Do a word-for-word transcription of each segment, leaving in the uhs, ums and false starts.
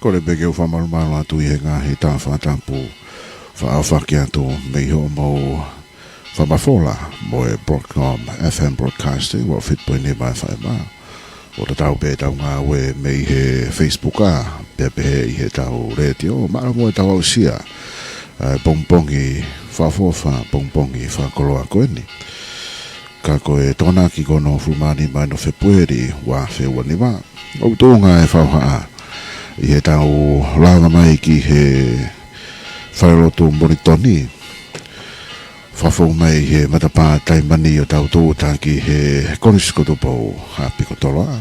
Kole pē ke u fakamalumalu atu ʻi he ngaahi tā fakatapu fakaʻaufaki atu mei hoʻomou fakamafola mo e Broadcom F M Broadcasting, ua fitu poini nima F M. ʻO tatau pē ʻetau ngāue mei he Facebook ʻa, pea pehē ʻi heʻetau letiō, mālō mo ʻetau aʻusia ʻa e pongipongi fakaʻofoʻofa, pongipongi fakakoloa ko eni. Ka ko e Tokonaki ko hono hongofulu mā nima ʻo Fepueli, ua afe ua nima. ʻOku tuʻunga e fauhaʻa ʻi heʻetau lava mai ki he falelotu Molitoni, fakafou mai he matapā Taimani ʻo tau tūʻuta ki he Kolisi ko Tupou, Haʻapiʻikotoa.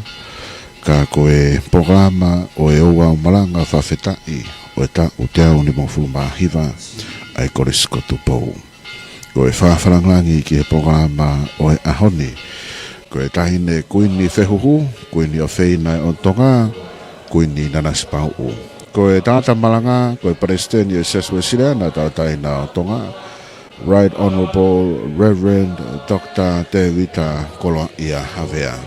Ka ko e polokalama ʻo e ouau malanga fakafetaʻi ʻo e taʻu teau nimangofulu mā hiva ʻa e Kolisi ko Tupou. Ko e fakafakalāngilangi ki he polokalama ʻo e ʻaho ni, ko e Taʻahine Kuini Fehuhu, Kuini ʻOfeina ʻo Tonga, Kuini Nanasipauʻu. Ko e tangata malanga, ko e Palesiteni ʻo e Siasi Uēsiliana Tauʻatāina ʻo Tonga, Right Honourable Reverend Doctor Tēvita Koloaʻia Havea.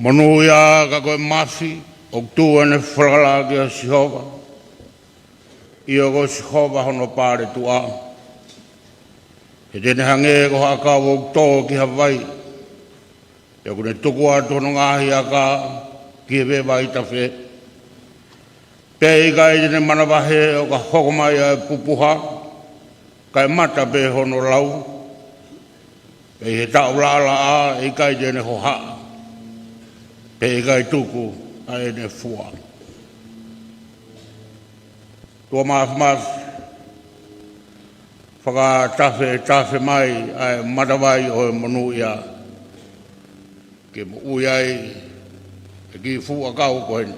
Monūʻia ka ko e mafi ʻoku tuʻu ʻene falala kia Sihova, ʻio ko Sihova hono paletuʻa. He te ne hangē ko ha ʻakau ʻoku tō ki ha vai, pea ʻoku ne tuku atu hono ngaahi ʻaka ki he veʻe vaitafe. Pea ʻe ʻikai te ne manavahē ʻo ka hoko mai ʻa e pupuha, kae mata pē hono lau. Pea ʻi he taʻu laʻalaʻā ʻe ʻikai te ne hohaʻa, pea ʻe ʻikai tuku ʻa ʻene fua. Tuʻa māfimafi, fakatafetafe mai ʻa e matavai ʻo e monūʻia, ke moʻui ai e kiʻi fuʻu ʻakau ko eni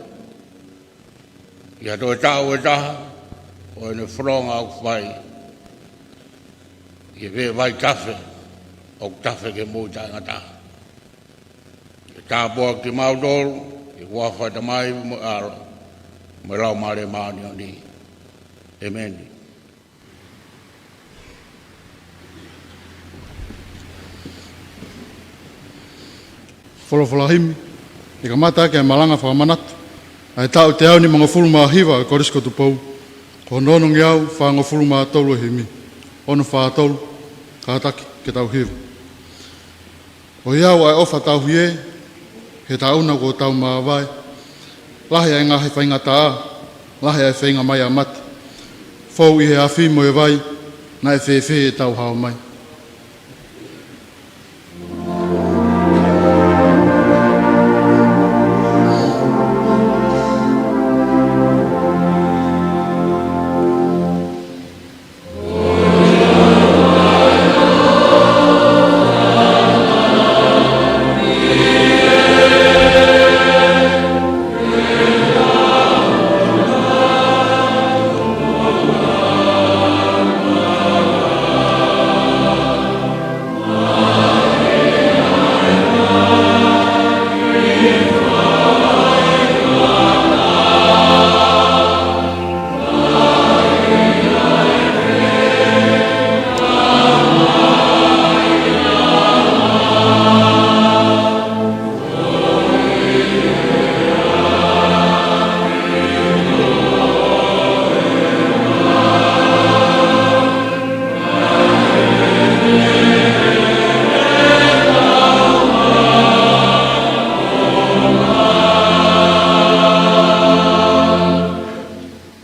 ʻi ha toe taʻu ʻe taha ʻo ʻene fononga ʻoku fai ʻi he veʻe vaitafe ʻoku tafe ki he moʻui taʻengata. Ke tāpuakimautolu ʻi he huafa ʻo e Tamai mo e ʻAlo mo e Laumālie Māʻoniʻoni. ʻEmeni. Folofola himi, ʻE kamata ʻaki ʻa e malanga fakamanatu ʻa e taʻu teau nimangofulu mā hiva ʻo e Kolisi ko Tupou, ko hono onongeau fāngofulu mā tolu ʻo e himi. Ono fā tolu, kātaki ke tau hiva. ʻOiauē ʻa e ʻofa tauhi ē, he taʻu na kuo tau māvae. Lahi ʻa e ngaahi faingataʻa, lahi ʻa e feinga mai ʻa mate. Fou ʻi he afi mo e vai, naʻe fēfē ʻetau hao mai?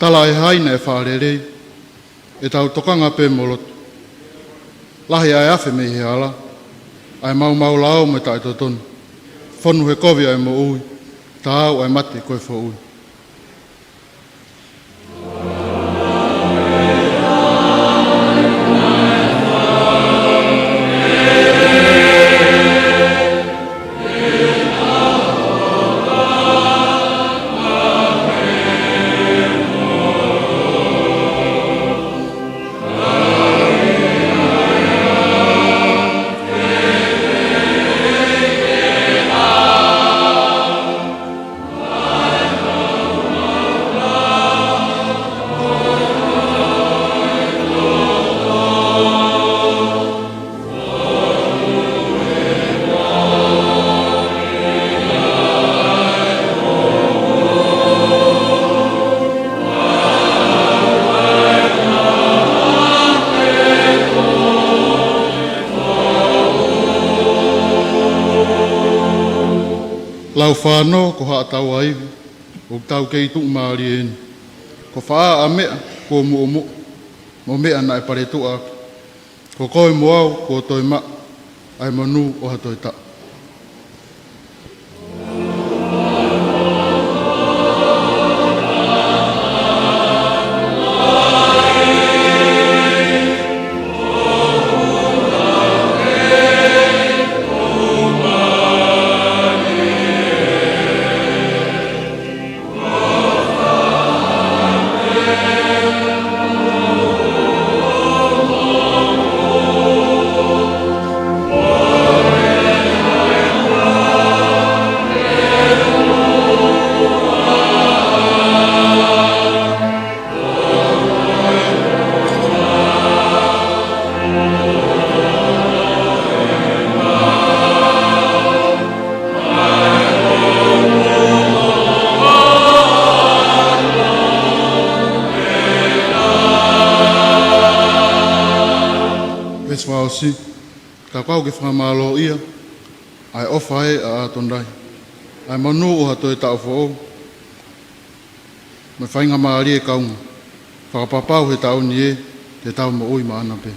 Tala ʻe hai naʻe faʻa lelei, ʻetau tokanga pē mo lotu. Lahi ʻa e afe mei he hala, ʻa e maumau lao mo e taʻetotonu. Fonu he kovi ʻa e moʻui, taau ʻa e mate ko e foʻui. Lau fānō ko haʻa tauaivi, ʻoku tau kei tuʻumālie eni. Ko fā ʻa meʻa kuo muʻomuʻa, mo meʻa naʻe paletuʻa ʻaki. Ko koe mo au kuo toe maʻu ʻa e monū ʻo ha toe taʻu. Veesi fakaʻosi. Ka kau ke fakamālōʻia ʻa e ʻofa ē ʻa ʻAtonai, ʻa e monū ʻo ha toe taʻu foʻou, mo e faingamālie kaunga. Fakapapau he taʻu ni ē te tau moʻui maʻana pē.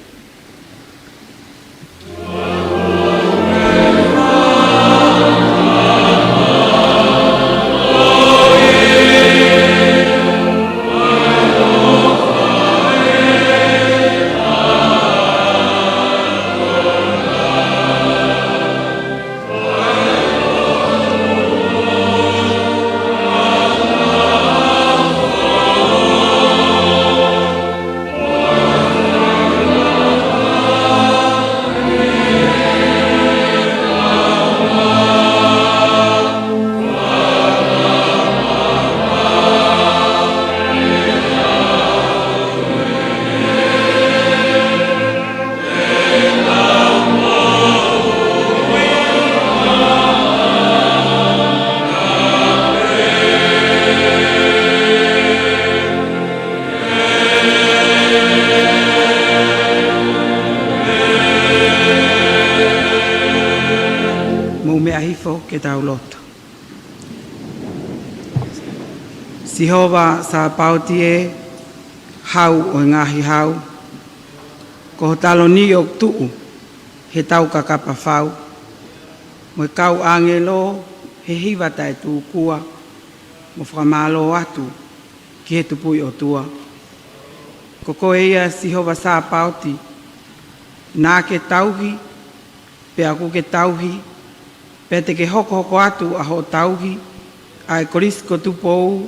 Ko ke tau lotu. Sihova Sāpaoti ē, Hau ʻo e ngaahi hau, ko ho taloni ʻoku tuʻu he tau kakapa fau, mo e kau ʻāngelo he hiva taʻetūkua, mo fakamālō atu ki he Tupuʻi ʻOtua. Ko koe ia Sihova Sāpaoti, naʻa ke tauhi, pea ʻoku ke tauhi, pea te ke hokohoko atu ʻa hoʻo tauhi ʻa e Kolisi ko Tupou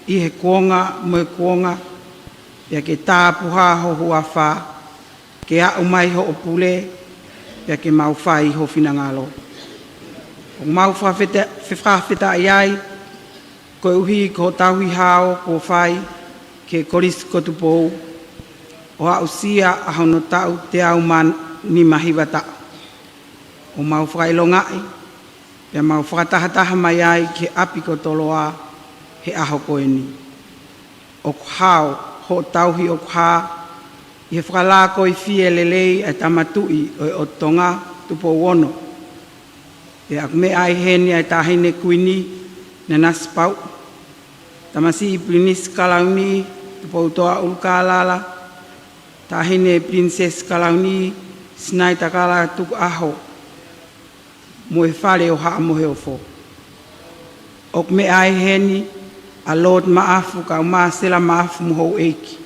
ʻi he kuonga mo e kuonga, pea ke tāpuhā ho huafa, ke aʻu mai hoʻo pule, pea ke mau fai ho finangalo. ʻOku mau fakafeta-, fakafetaʻi ai, koeʻuhi ko hoʻo tauhi hao kuo fai ki he Kolisi ko Tupou, ʻo aʻusia ʻa hono taʻu teau mā nima hiva taʻu. ʻOku mau fakaʻilongaʻi, pea mau fakatahataha mai ai ki he ʻapi ko Toloa he ʻaho ko eni. ʻOku hao hoʻo tauhi ʻoku hā ʻi he fakalakoifie lelei ʻa e Tama Tuʻi ʻo e ʻOtu Tonga, Tupou Ono. Pea ʻoku meʻa ai heni ʻa e Taʻahine Kuini Nanasipauʻu, Tamasiʻi Pilinisi Kalauni Tupoutoʻa ʻUlukālala, Taʻahine Pilinisesi Kalauni Sinaitakala Tukuʻaho, mo e Fale ʻo Haʻa Moheofo. ʻOku meʻa ai heni ʻa Lord Maʻafu kae ʻumaʻā Sela Maʻafu mo houʻeiki,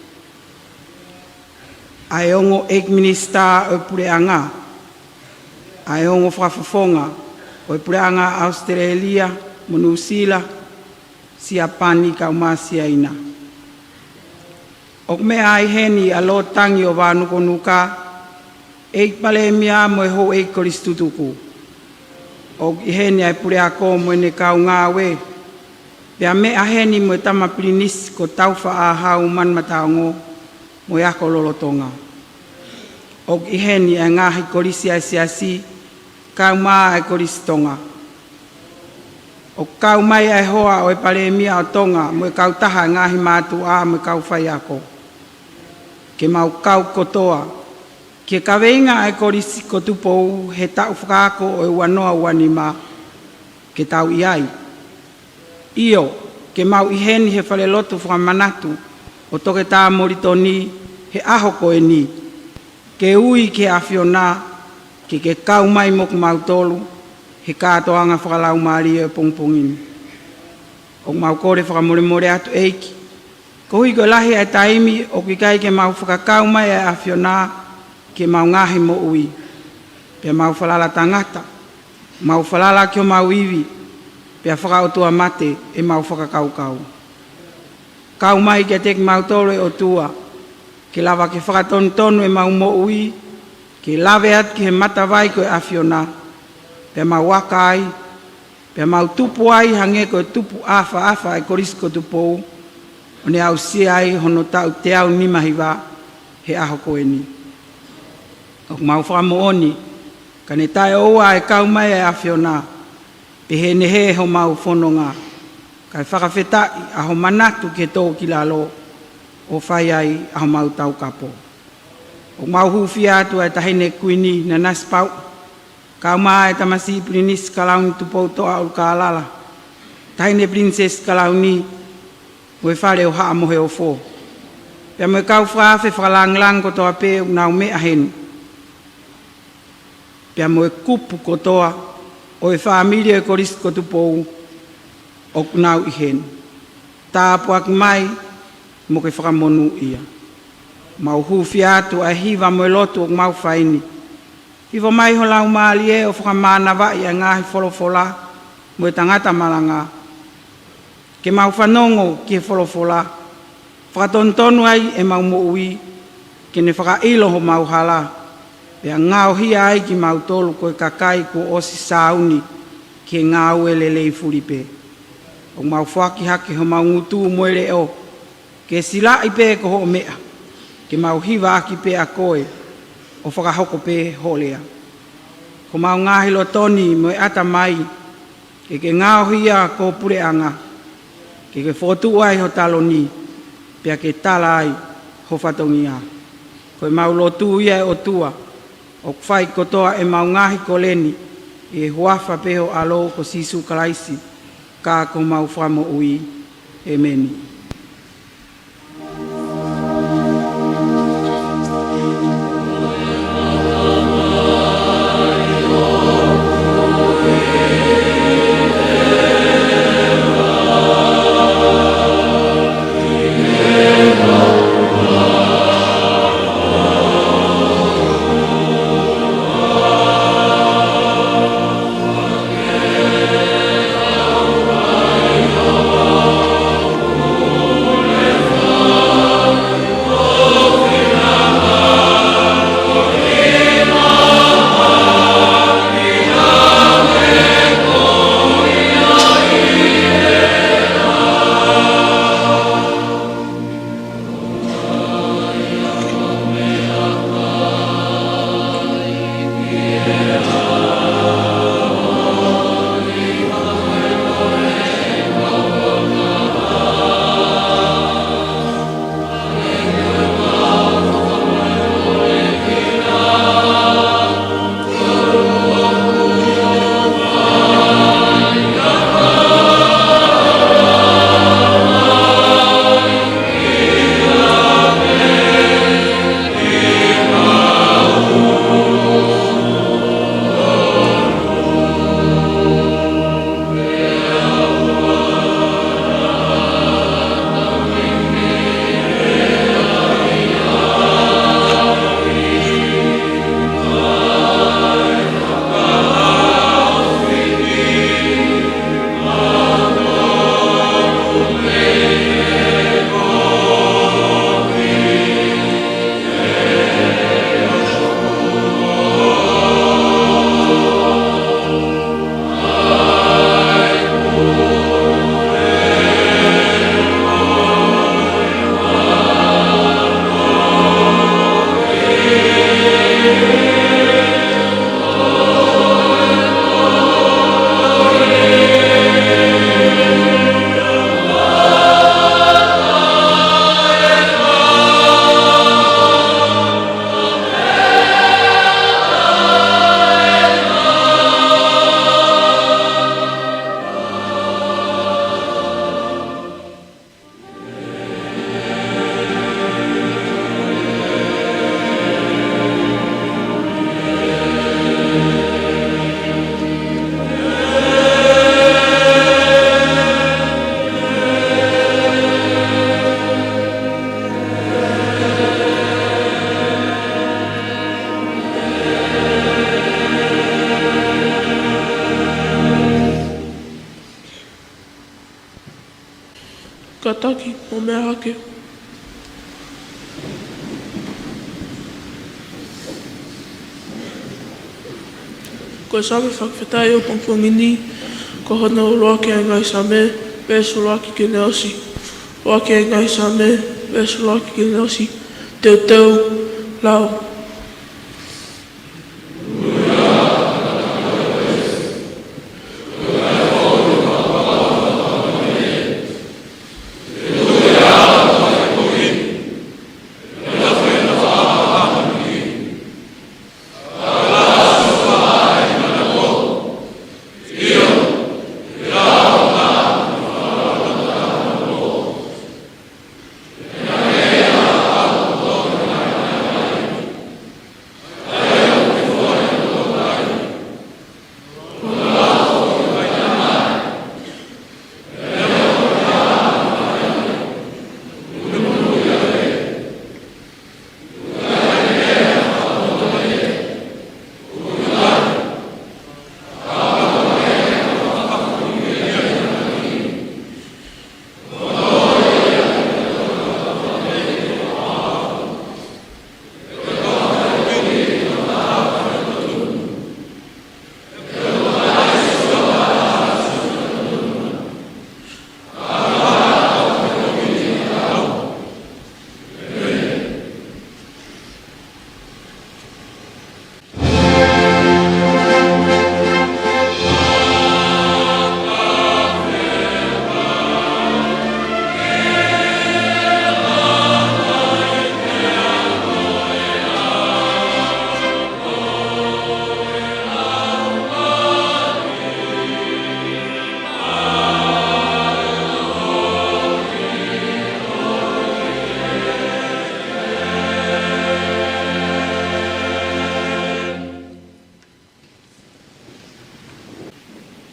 ʻa e ongo ʻEiki Minisitā ʻo e Puleʻanga, ʻa e ongo fakafofonga ʻo e Puleʻanga ʻAositelēlia mo Nuʻusila, Siapani kae ʻumaʻā Siaina. ʻOku meʻa ai heni ʻa Lord Tangi ʻo Vānukonuka, ʻEiki Palēmia mo e houʻeiki kolisi tutuku. ʻOku ʻi heni ʻa e Puleako mo ʻene kau ngāue, pea meʻa heni mo e Tama Pilinisi ko Taufaʻāhau Manumataongo mo e ako lolotonga. ʻOku ʻi heni ʻa e ngaahi kolisi ʻa e Siasi, kae ʻumaʻā ʻa e Kolisi Tonga. ʻOku kau mai ʻa e hoa ʻo e Palēmia ʻo Tonga mo e kautaha ʻa e ngaahi mātuʻa mo e kau faiako, ke mau kau kotoa ki he kaveinga ʻa e Kolisi ko Tupou he taʻu fakaako ʻo e ua noa ua nima, ke tau ʻi ai. ʻIo, ke mau ʻi heni he falelotu fakamanatu ʻo Toketā Molitoni he ʻaho ko eni, ke ui ki he ʻAfiona ke ke kau mai mo kimautolu he kātoanga fakalaumālie ʻo e pongipongi ni. ʻOku mau kole fakamolemole atu, ʻEiki, koeʻuhi ko e lahi ʻa e taimi ʻoku ʻikai ke mau fakakau mai ʻa e ʻAfiona ki heʻemau ngaahi moʻui, pea mau falala tangata, mau falala ki homau ivi, pea fakaʻotuamate ʻemau fakakaukau. Kau mai kiate kimautolu, ʻe ʻOtua, ke lava ke fakatonutonu ʻemau moʻui, ke lave atu ki he matavai ko e ʻAfiona, pea mau aka ai, pea mau tupu ai hangē ko e tupu ʻafaʻafa ʻa e Kolisi ko Tupou, ʻo ne aʻusia ai hono taʻu teau nima hiva he ʻaho ko eni. ʻOku mau fakamoʻoni, ka ne taʻeʻoua ʻa e kau mai ʻa e ʻAfiona, pehē ne hē homau fononga, kae fakafetaʻi ʻa ho manatu ki he tō ki lalo, ʻo fai ai ʻa homau taukapo. ʻOku mau hūfia atu ʻa e Taʻahine Kuini Nanasipauʻu, kae ʻumaʻā ʻa e Tamasiʻi Pilinisi Kalauni Tupoutoʻa ʻUlukālala, Taʻahine Pilinisesi Kalauni, mo e Fale ʻo Haʻa Moheofo, pea mo e kau fakaafe fakalāngilangi kotoa pē ʻoku nau meʻa heni, pea mo e kupu kotoa ʻo e fāmili ʻo e Kolisi ko Tupou ʻoku nau ʻi heni. Tāpuaki mai mo ke fakamonūʻia. Mau hūfia atu ʻa e hiva mo e lotu ʻoku mau fai ni. Hifo mai ho Laumālie ʻo fakamānavaʻi ʻa e ngaahi folofola mo e tangata malanga, ke mau fanongo ki he folofola, fakatonutonu ai ʻemau moʻui, ke ne fakaʻilo homau hala, pea ngaohia ai kimautolu ko e kakai kuo ʻosi sāuni ki he ngāue lelei fuli pē. ʻOku mau foaki hake homau ngutu mo e leʻo, ke silaʻi pē ko hoʻo meʻa, ke mau hivaʻaki pē ʻa koe, ʻo fakahoko pē hoʻo lea. Ko homau ngaahi loto ni mo e ʻatamai, ke ke ngaohia ko ho puleʻanga, ke ke fokotuʻu ai ho taloni, pea ke tala ai ho fatongia. Ko ʻemau lotu ia, ʻe ʻOtua, ʻoku fai kotoa ʻemau ngaahi kole ni ʻI he huafa pē ho ʻAlo ko Sīsū Kalaisi, ka ko homau Fakamoʻui. ʻĒmeni. Kātaki ʻo meʻa hake. Ko e Saame fakafetaʻi ʻo e pongipongi ni, ko hono ʻuluaki ʻo e ngaahi Saame, veesi ʻuluaki ki hono ʻosi. ʻUluaki ʻo e ngaahi Saame, veesi ʻuluaki ki hono ʻosi. Teuteu, lau.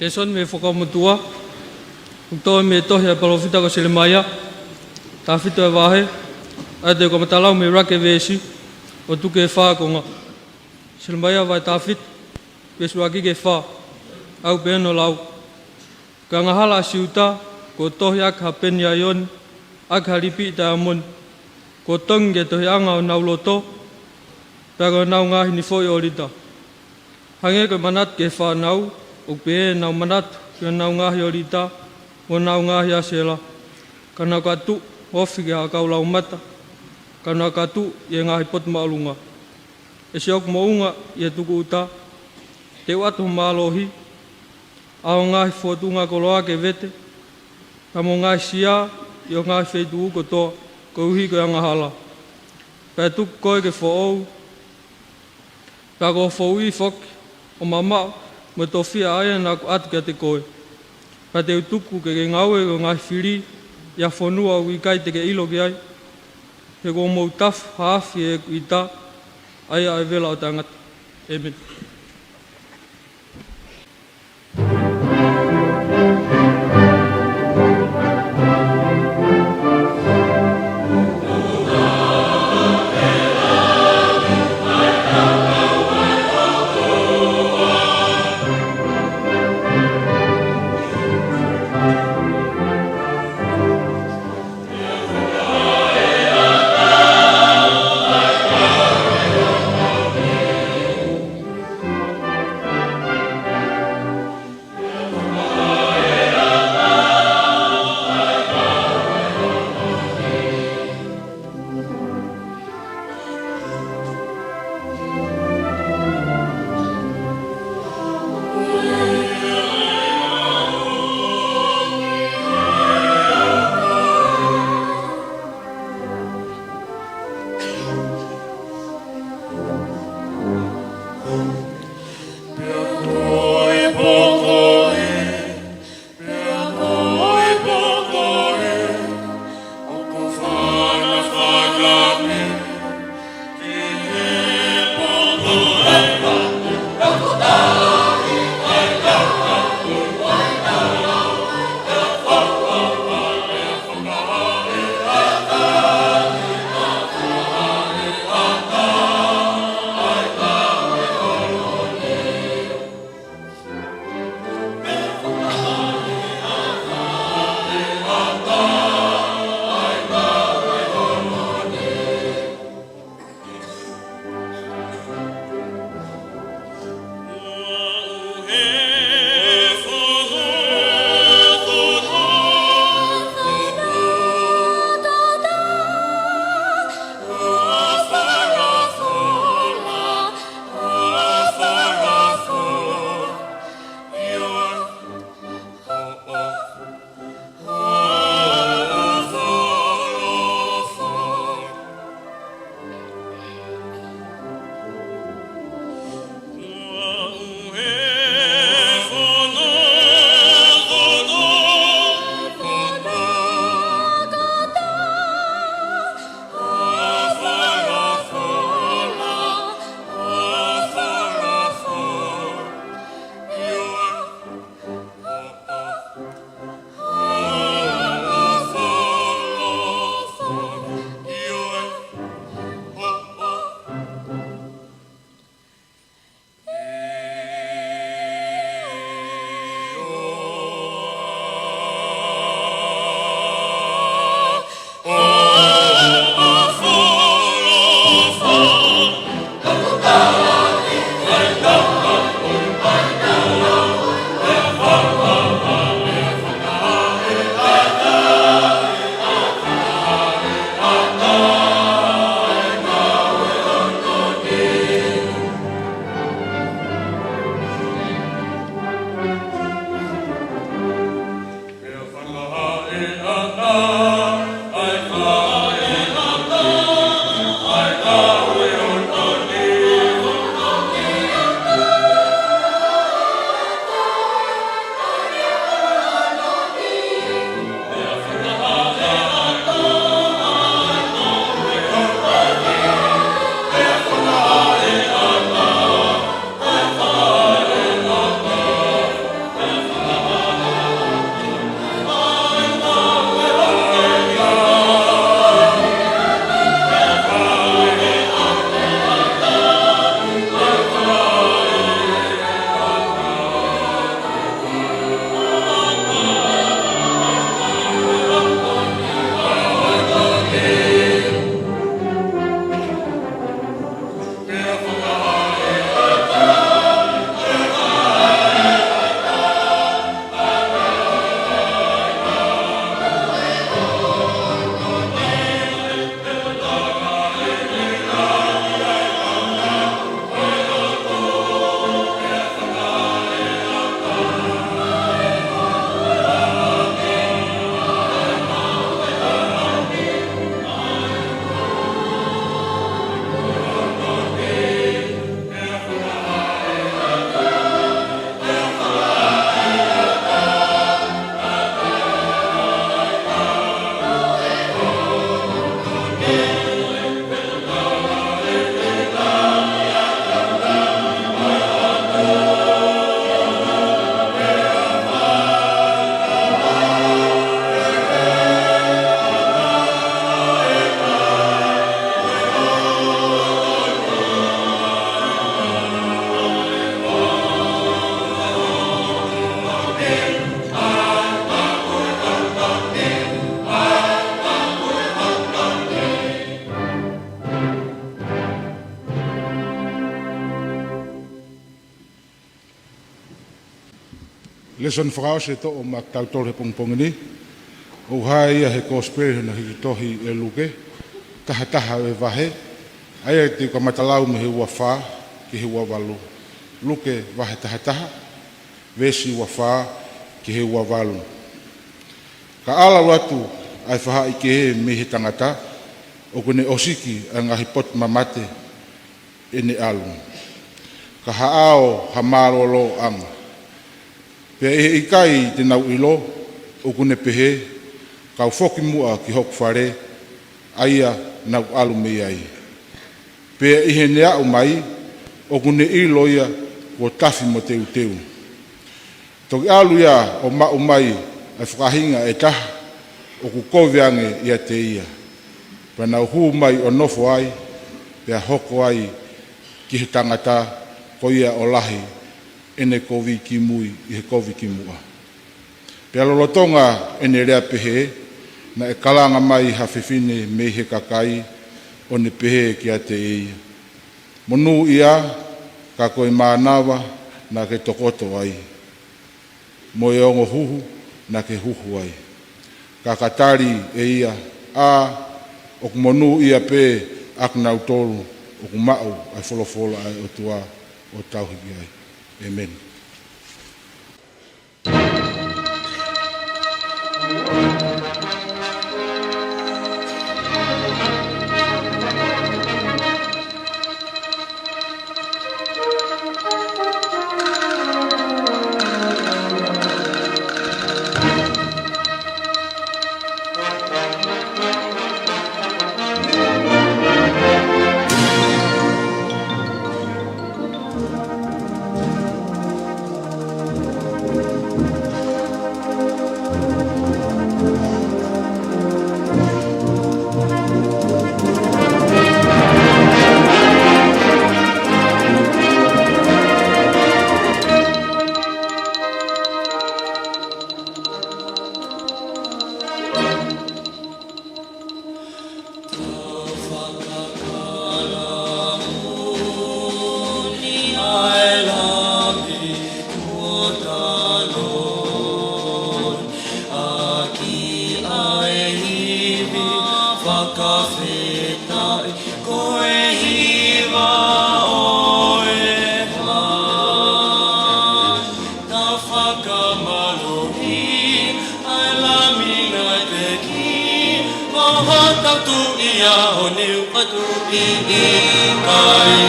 Lēsoni mei he Fuakava Motuʻa, ʻoku tō mei he tohi ʻa e palōfita ko Selemaia, taha fitu ʻa e vahe, ʻa ia te u kamata lau mei he ʻuluaki veesi, ʻo tuku ki he fā konga. Selemaia vahe taha fitu, veesi ʻuluaki ki he fā, ʻoku pehē hono lau. Ko e angahala ʻa Siuta, kuo tohi ʻaki ha peni ʻaione, ʻaki ha lipiʻi taiamoni, kuo tongi ki he tohiʻanga ʻo honau loto, pea ko honau ngaahi nifoʻi ʻōlita. Hangē ko e manatu ki he fānau, ʻoku pehē ʻenau manatu ki honau ngaahi ʻōlita, mo honau ngaahi ʻAsela, ka nau ka tuʻu ofi ki he ʻakau laumata, ka nau ka tuʻu ʻi he ngaahi potu māʻolunga. ʻE Sihova ʻoku moʻunga ʻi he tukuʻuta, te u ʻatu ho mālohi, ʻa ho ngaahi fotunga koloa ke vete, pea mo ho ngaahi sia ʻi ho ngaahi feituʻu kotoa, koeʻuhi ko e angahala. Pea ʻe tuku koe ke foʻou, pea ko ho fouʻi foki ʻo mamaʻo mo e tofiʻa ʻa ia naʻa ku ʻatu kiate koe. Pea te u tuku ke ke ngāue ko e ngaahi fili ʻi ha fonua ʻoku ʻikai te ke ʻilo ki ai. He kuo mou tafu ha afi ʻi heʻeku ʻita, ʻa ia ʻa e vela ʻo taʻengata. ʻĒmeni. Lēsoni fakaʻosi ʻe toʻo maʻa kitautolu he pongipongi ni, ʻoku hā ia he Kosipeli naʻe hiki tohi ʻe Luke, taha taha ʻo e vahe, ʻa ia te u kamata lau mei he ua fā ki he ua valu. Luke vahe taha taha, veesi ua fā ki he ua valu. Ka ʻalu atu ʻa e faʻahikehe mei he tangata, ʻoku ne ʻosiki ʻa e ngaahi potu mamate ʻene ʻalu. Ka haʻao ha mālōlōʻanga. Pea ʻi he ʻikai te nau ʻilo, ʻoku ne pehē, kau foki muʻa ki hoku fale, ʻa ia naʻa ku ʻalu mei ai. Pea ʻi heʻene aʻu mai, ʻoku ne ʻilo ia kuo tafi mo teuteu. Toki ʻalu ia ʻo maʻu mai ʻa e faʻahinga ʻe taha, ʻoku kovi ange ʻiate ia. Pea nau hū mai ʻo nofo ai, pea hoko ai ki he tangata ko ia ʻo lahi ʻene kovi kimui ʻi he kovi kimuʻa. Pea lolotonga ʻene lea pehē, naʻe kalanga mai ha fefine mei he kakai, ʻo ne pehē kiate ia, monūʻia, ka ko e mānava naʻa ke tokoto ai, mo e ongo huhu naʻa ke huhu ai. Ka ka tali ʻe ia, ʻā, ʻoku monūʻia pē ʻa kinautolu ʻoku maʻu ʻa e folofola ʻa e ʻOtua ʻo tauhi ki ai. ʻĒmeni. Fakafetaʻi ko e hiva ʻo e vai. Tau fakamālō ki he Lami naʻe teʻeki maʻu ha tautuʻia ʻo ne ʻatu ʻi ʻikai.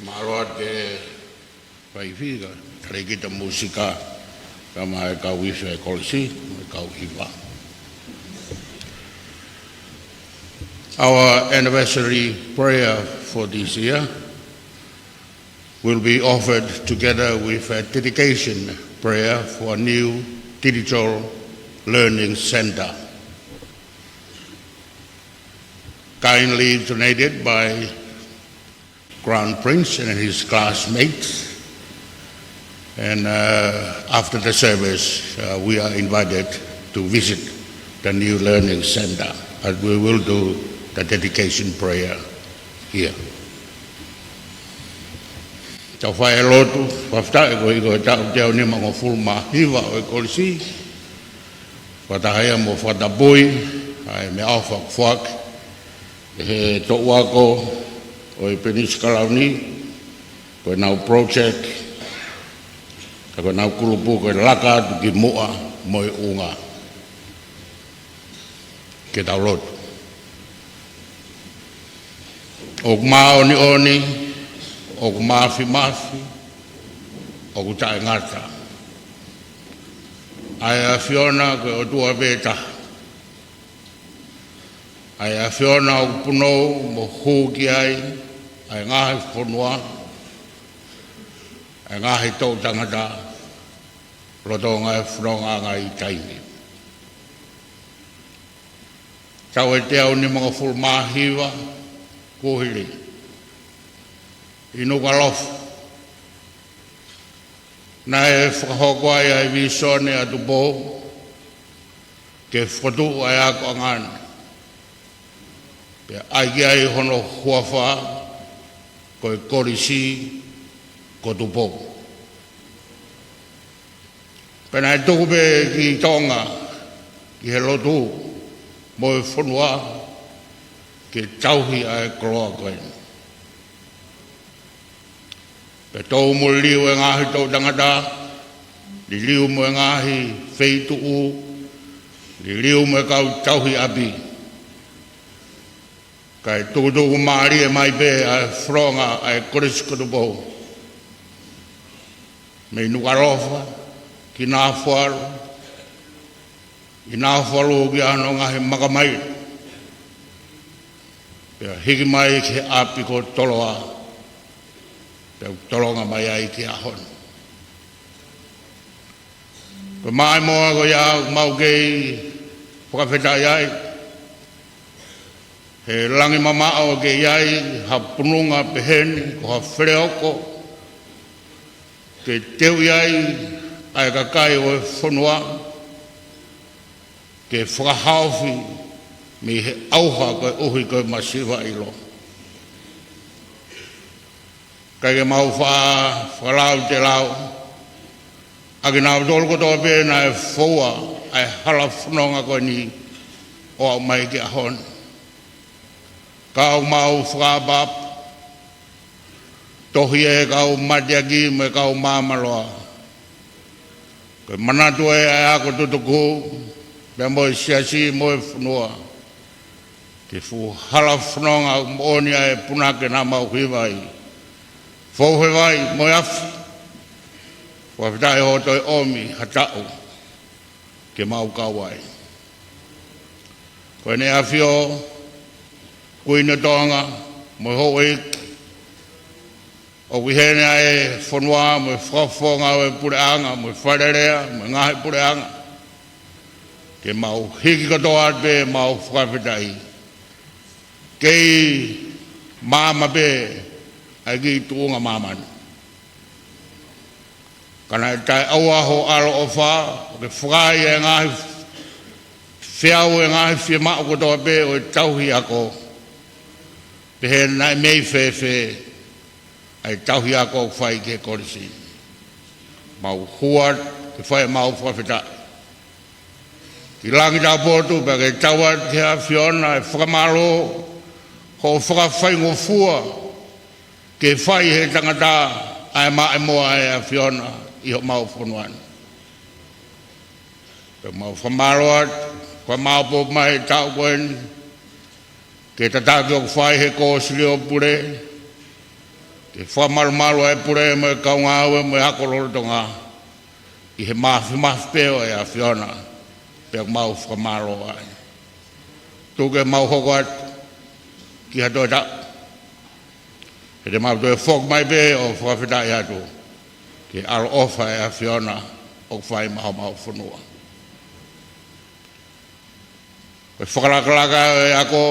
Mālō atu ki he faifi, ka talēkita mūsika, kae ʻumaʻā e kau ifi ʻa e kolisi, mo e kau hiva. Our anniversary prayer for this year will be offered together with a dedication Prayer for a new digital learning center, kindly donated by Crown Prince and his classmates. And uh, after the service, uh, we are invited to visit the new learning center, but we will do the dedication prayer here. Tau fai e lotu, fakafetaʻi ko e ʻi he taʻu teau nimangofulu mā hiva ʻo e kolisi, fakataha ia mo e fakatapui ʻa e meʻaʻofa kuo foaki ʻe he toʻu ako ʻo e Penisi Kalauni, ko ʻenau project, ka ko ʻenau kulupu ko e Laka Atu ki Muʻa mo e ʻUnga. Ke tau lotu. ʻOku māʻoniʻoni, ʻoku māfimafi, ʻoku taʻengata ʻa e ʻAfiona ko e ʻOtua pē taha, ʻa e ʻAfiona ʻoku punou mo hū ki ai ʻa e ngaahi fonua, ʻa e ngaahi toʻutangata, lolotonga e fononga ʻa e ngaahi taimi. Taʻu ʻe teau nimangofulu mā hiva kuo hili, ʻi Nukuʻalofa, naʻe fakahoko ai ʻa e vīsone ʻa Tupou ke fokotuʻu ʻa e akoʻanga ni, pea ʻai ki ai hono huafa ko e Kolisi ko Tupou. Pea naʻe tuku pē ki Tonga, ki he lotu mo e fonua, ke tauhi ʻa e koloa ko eni. Pea tōmui liliu e ngaahi toʻutangata, liliu mo e ngaahi feituʻu, liliu mo e kau tauhi ʻapi. Kae tukutuku mālie mai pē ʻa e fononga ʻa e Kolisi ko Tupou, mei Nukuʻalofa ki Nafoalu, ʻi Nafoalu ki hono ngaahi makamaile, pea hiki mai ki he ʻapi ko Toloa, pea tolonga mai ai ki he ʻaho ni. Ko e maʻimoa ko ia ʻoku mau kei fakafetaʻi ai, he langi mamaʻo ke ʻi ai ha pununga pehē ni, ko ha feleoko ke teuʻi ai ʻa e kakai ʻo e fonua, ke fakahaofi mei he ʻauha koeʻuhi ko e masiva ʻilo. Kae ke mau fa-, fakalautelau ʻa kinautolu kotoa pē naʻe foua ʻa e hala fononga ko eni ʻo aʻu mai ki he ʻaho ni. Ka ʻoku mau fakaʻapaʻapa, tohi e kau mateaki mo e kau māmāloa, ko e manatu ē ʻa e ako tutuku, pea mo e siasi mo e fonua, ke fuʻu hala fononga ʻoku moʻoni ʻa e punake naʻa mau hiva ai. Fou he vai mo e afi, fakafetaʻi hoʻo toe ʻomi ha taʻu ke mau kau ai. Ko ʻEne ʻAfio, Kuini ʻo Tonga mo e houʻeiki, ʻoku ʻi heni ʻa e fonua mo e fakafofonga ʻo e puleʻanga mo e Fale Alea mo e ngaahi puleʻanga, ke mau hiki kotoa atu pē mau fakafetaʻi. Kei maama pē ʻa e kiʻi tuʻunga māmani, ka naʻe taʻeʻaua hoʻo ʻaloʻofa ʻo ke fakaai e ngaahi feau, e ngaahi fiemaʻu kotoa pē ʻo e tauhi ako, pehē naʻe mei fēfē ʻa e tauhi ako ʻoku fai ki he kolisi. Mau hū atu ke fai ʻemau fakafetaʻi ki langi taupotu, pea ke tau atu ki he ʻAfiona e fakamālō hoʻo fakafaingofua ke fai ʻe he tangata ʻa e maʻimoa ʻa e ʻAfiona ʻi homau fonua ni. Pea mau fakamālō atu, ko e maʻu pē mai e taʻu ko eni, ke tataki ʻoku fai he Kōsilio Pule, ke fakamalumalu ʻa e pule mo e kau ngāue mo e ako lolotonga ʻi he māfimafi pē ʻo e ʻAfiona, pea mau fakamālō ai. Tuku ke mau hoko atu ki ha toe taʻu, he te mau toe foki mai pē ʻo fakafetaʻi atu ki he ʻaloʻofa ʻa e ʻAfiona ʻoku fai maʻa homau fonua. Ko e fakalakalaka ʻo e ako,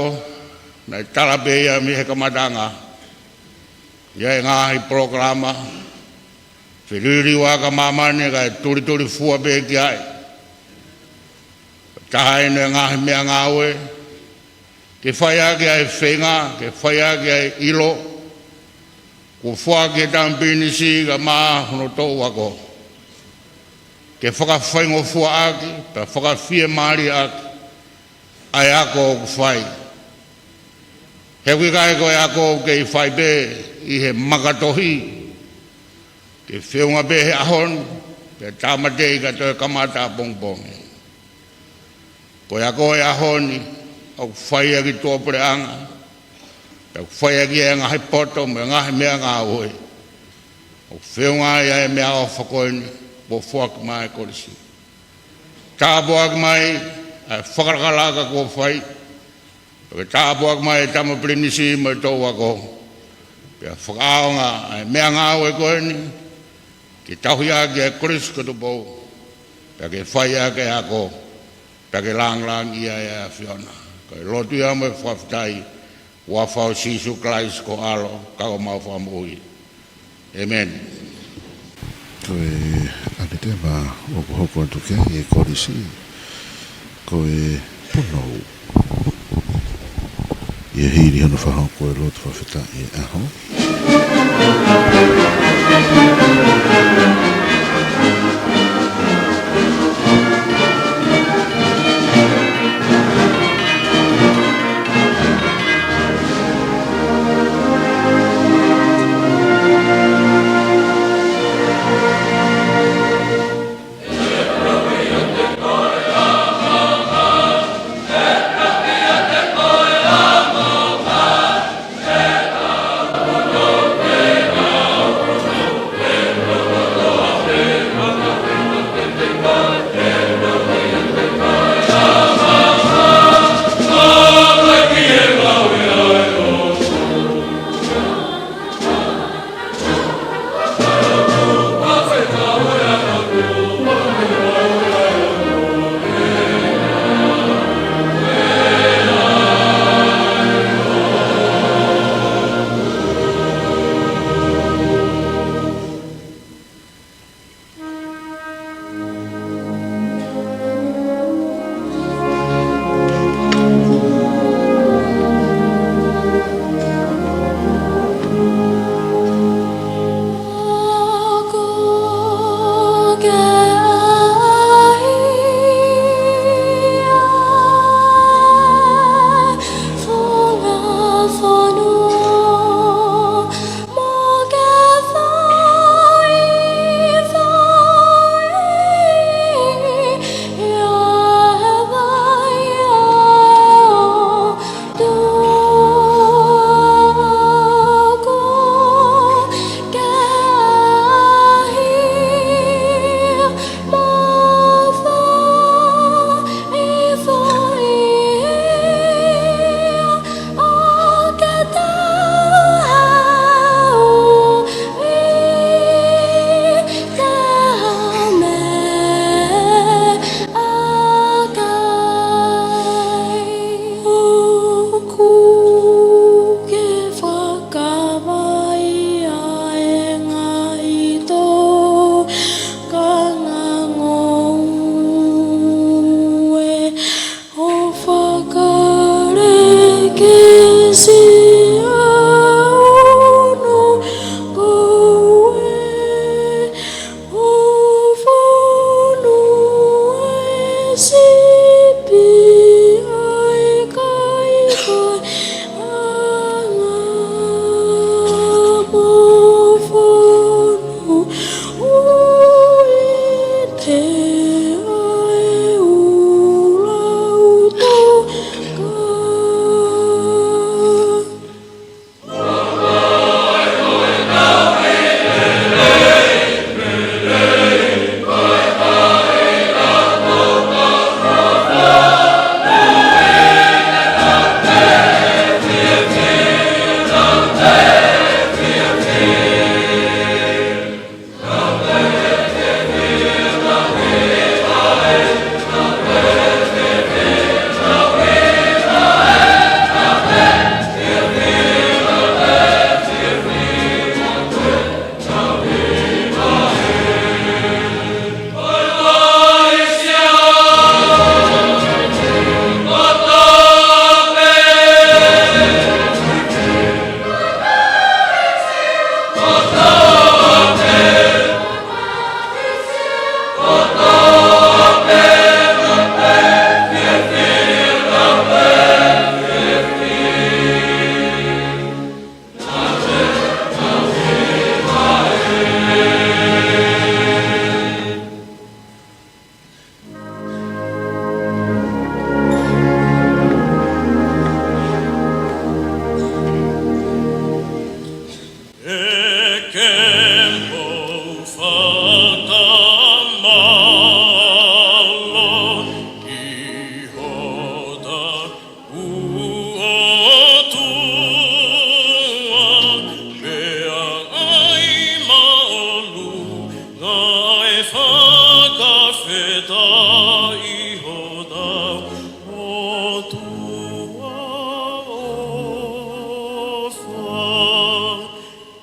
naʻe tala pē ia mei he kamataʻanga, ʻi he ngaahi polokalama feliliuaki ʻa māmani kae tulituli fua pē ki ai. Taha eni e ngaahi meʻangāue ke fai ʻaki ʻa e feinga, ke fai ʻaki ʻa e ʻilo kuo foaki ʻe he tama pilinisi kae ʻumaʻā hono toʻu ako, ke fakafaingofuaʻaki pea fakafiemālieʻaki ʻa e ako ʻoku fai. He ʻoku ʻikai ko e ako ʻoku kei fai pē ʻi he makatohi, ke feʻunga pē he ʻaho ni pea tāmateʻi kae toe kamata ʻapongipongi. Ko e ako ʻo e ʻaho ni ʻoku fai ʻaki tuʻapuleʻanga, pea ʻoku fai ʻaki ʻa e ngaahi poto mo e ngaahi meʻangāue, ʻoku feʻunga ai ʻa e meʻaʻofa ko eni kuo foaki maʻa e kolisi. Tāpuaki mai ʻa e fakalakalaka kuo fai, pea ke tāpuaki mai e tama pilinisi mo e toʻu ako, pea fakaʻaonga ʻa e meʻangāue ko eni ke tauhi ʻaki ʻa e Kolisi ko Tupou, pea ke fai ʻaki ʻa e ako, pea ke lāngilangiʻia ʻa e ʻAfiona. Ko e lotu ia mo e fakafetaʻi ʻi he huafa ʻo Sīsū Kalaisi ko ho ʻAlo ka ko homau Fakamoʻui. ʻĒmeni. Ko e ʻAnitema ʻoku hoko atu ki ai e kolisi ko e Punou. ʻI he hili hono fakahoko e lotu fakafetaʻi ʻo e ʻaho,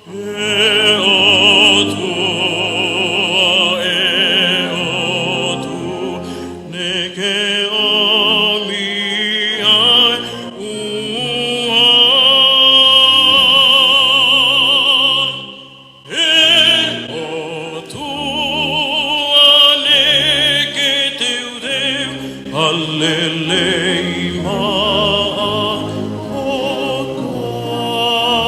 ʻE ʻOtua, ʻe ʻOtua, neʻe ke ʻomi ai ʻa e ʻuha. ʻE ʻOtua, neʻe ke teuteu ʻa e lelei maʻa hoʻo kakai.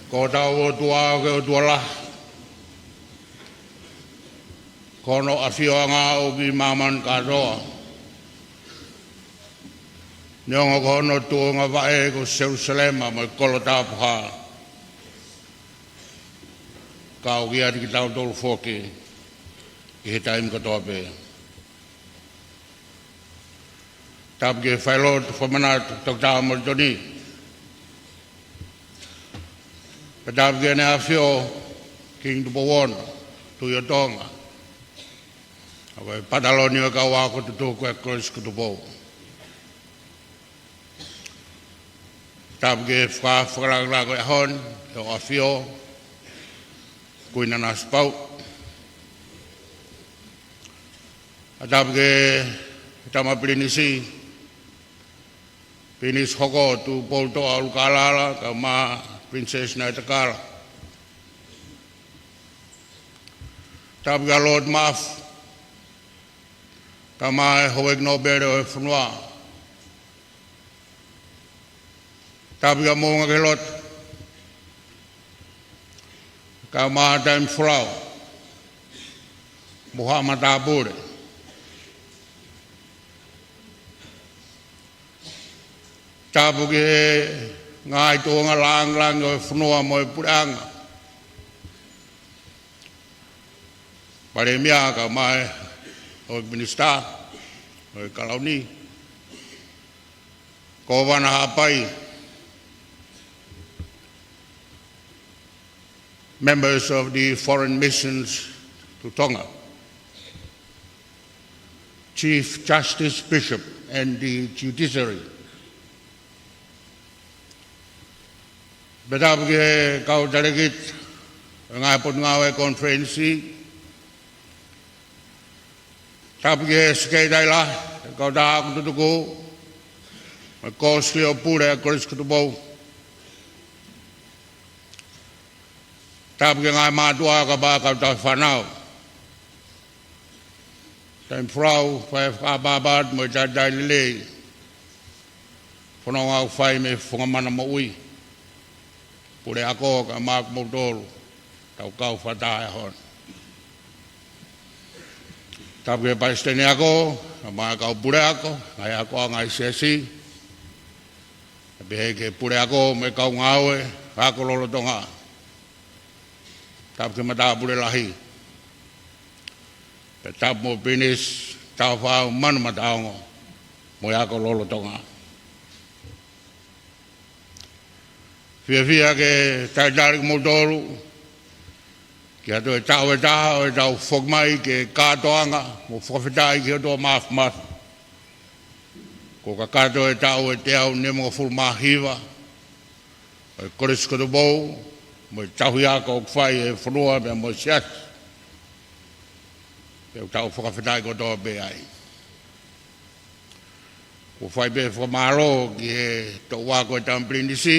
Ko hotau ʻOtua, ko e ʻOtua lahi. Ko hono ʻafioʻanga ʻoku ʻi māmani kātoa. Neongo ko hono tuʻunga vaʻe ko Selusalema mo e kolo tapuhā, ka ʻoku ʻiate kitautolu foki ʻi he taimi kotoa pē. Tapu ki he failotu fakamanatu, Toketā Molitoni. Pea tapu ki Heʻene ʻAfio, Kingi Tupou Ono, Tuʻi ʻo Tonga. ʻA ia ko e pataloni ʻo e kau ako tutuku ʻa e Kolisi ko Tupou. Tapu ki he faka-, fakalakalaka ʻo e ʻaho ni, ʻa e ʻAfio, Kuini Nanasipauʻu. Pea tapu ki he Tama Pilinisi, Pilinisi Hoko Tupoutoʻa ʻUlukalala, kae ʻumaʻā Princess Naitakala. Tapu kia Lord Maʻafu, kae ʻumaʻā e Houʻeiki Nōpele ʻo e fonua. Tapu kia Moʻungakehilota, kae ʻumaʻā Taimi Folau mo haʻa matāpule. Tapu ki he ngaahi tuʻunga lāngilangi ʻo e fonua mo e puleʻanga. Palēmia kae ʻumaʻā e Houʻeiki Minisitā ʻo e Kalauni. Kōvana Haʻapai. Members of the foreign missions to Tonga, Chief Justice, Bishop, and the judiciary. Pea tapu ki he kau talēkita ʻo e ngaahi potungāue konifelenisi. Tapu ki he Sekelitali Lahi, e kau tā ako tutuku, mo e kōsipeli pule ʻa e Kolisi ko Tupou. Tapu ki he ngaahi mātuʻa kae ʻumaʻā e kau tauhi fānau. Taimi folau, fai e fakapapau mo e talitali lelei. Fononga ʻoku fai mei he Funga Mana Moʻui. Puleako kae ʻumaʻā kimoutolu, tau kau fakataha he ʻaho ni. Tapu ki he palesiteni ako, mo e kau puleako, ngaahi akoʻanga ʻo e siasi. Pehē ki he puleako mo e kau ngāue ako lolotonga. Tapu ki he matāpule lahi. Pea tapu mo Pilinisi Tāufaʻāhau Manumataongo mo e ako lolotonga. Fiefia ke talitali kimoutolu ki ha toe taʻu ʻe taha ʻo ʻetau foki mai ki he kātoanga mo fakafetaʻi ki he ʻOtua Māfimafi. Kuo kakato e taʻu ʻe teau nimangofulu mā hiva ʻo e Kolisi ko Tupou mo e tauhi ako ʻoku fai ʻe he fonua pea mo e siasi. Pea ʻoku tau fakafetaʻi kotoa pē ai. ʻOku ou fai pē fakamālō ki he toʻu ako ʻo e Tama Pilinisi.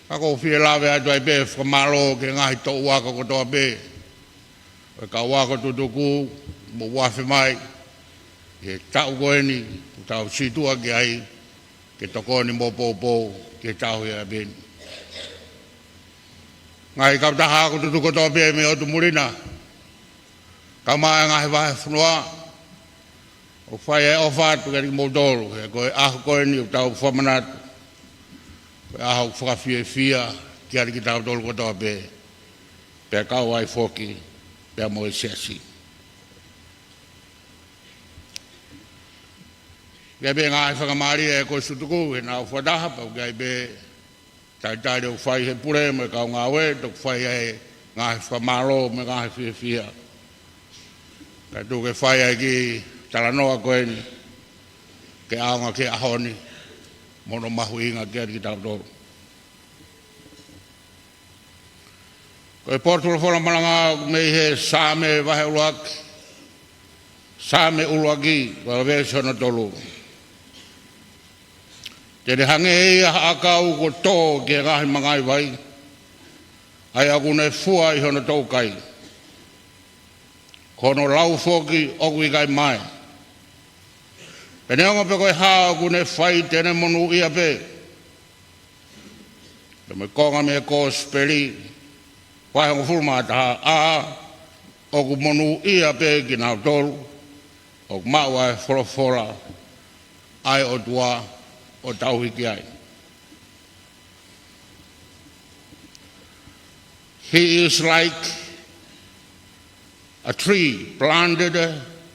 Ka ʻoku ou fie lave atu ai pē fakamālō ki he ngaahi toʻu ako kotoa pē ʻo e kau ako tutuku mo uafe mai ʻi he taʻu ko eni ʻoku tau situʻa ki ai, ke tokoni mo poupou ki he tauhi ʻa e ʻaho ni. Ngaahi kautaha ako tutuku kotoa pē mei ʻotu muli na, kae ʻumaʻā e ngaahi vahefonua, ʻoku fai e ʻofa atu kiate kimoutolu, he ko e ʻaho ko eni ʻoku tau fakamanatu, ko e ʻaho ʻoku fakafiefia kiate kitautolu kotoa pē, pea kau ai foki pea mo e siasi. ʻOku ʻi ai pē ngaahi faingamālie ʻa e Kolisi Tutuku he naʻa ku fakataha, pea ʻoku ʻi ai pē talitali ʻoku fai ʻe he pule mo e kau ngāue, toki fai ai e ngaahi fakamālō mo e ngaahi fiefia. Kae tuku ke fai ai e kiʻi talanoa ko eni ke ʻaonga ki he ʻaho ni mo hono mahuʻinga kiate kitautolu. Ko e potu folofola malanga ʻoku mei he Saame vahe ʻuluaki, Saame ʻuluaki, ko e veesi hono tolu. Te ne hangē ia ha ʻakau kuo tō ki he ngaahi mangaʻi vai, ʻa ia ʻoku ne fua ʻi hono toukai, ko hono lau foki ʻoku ʻikai mae. Pea neongo pe ko e hā ʻoku ne fai, te ne monūʻia pē. Pea mo e konga mei he Kosipeli vahe hongofulu mā taha, ʻa, ʻoku monūʻia pē kinautolu ʻoku maʻu ʻa e folofola ʻa e ʻOtua ʻo tauhi ki ai. He is like a tree planted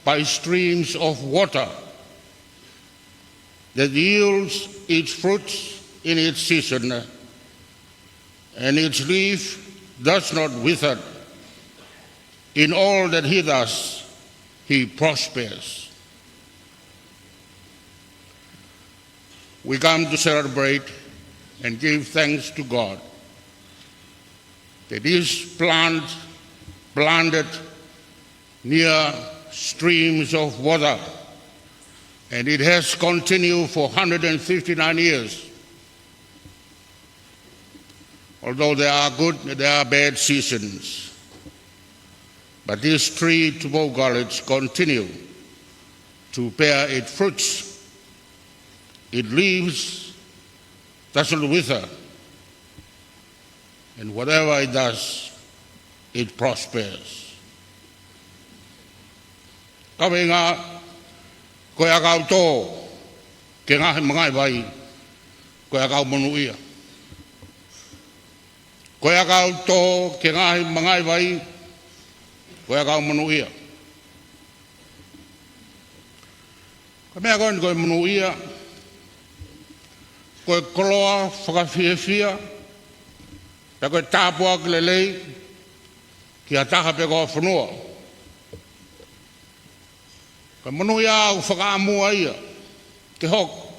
by streams of water that yields its fruits in its season, and its leaf does not wither. In all that he does, he prospers. We come to celebrate and give thanks to God that this plant planted near streams of water, and it has continued for hundred and fifty-nine years. Although there are good, there are bad seasons, but this tree, Tupou College, continue to bear its fruits. It leaves, doesn't wither, and whatever it does, it prospers. Kaveinga, ko e ʻakau tō ki he ngaahi mangaʻi vai, ko e ʻakau monūʻia. Ko e ʻakau tō ki he ngaahi mangaʻi vai, ko e ʻakau monūʻia. Ko e meʻa ko eni ko e monūʻia, ko e koloa fakafiefia, pea ko e tāpuaki lelei ki ha taha pe ko ha fonua. Ko e monūʻia ʻoku fakaʻamua ia ke hoko,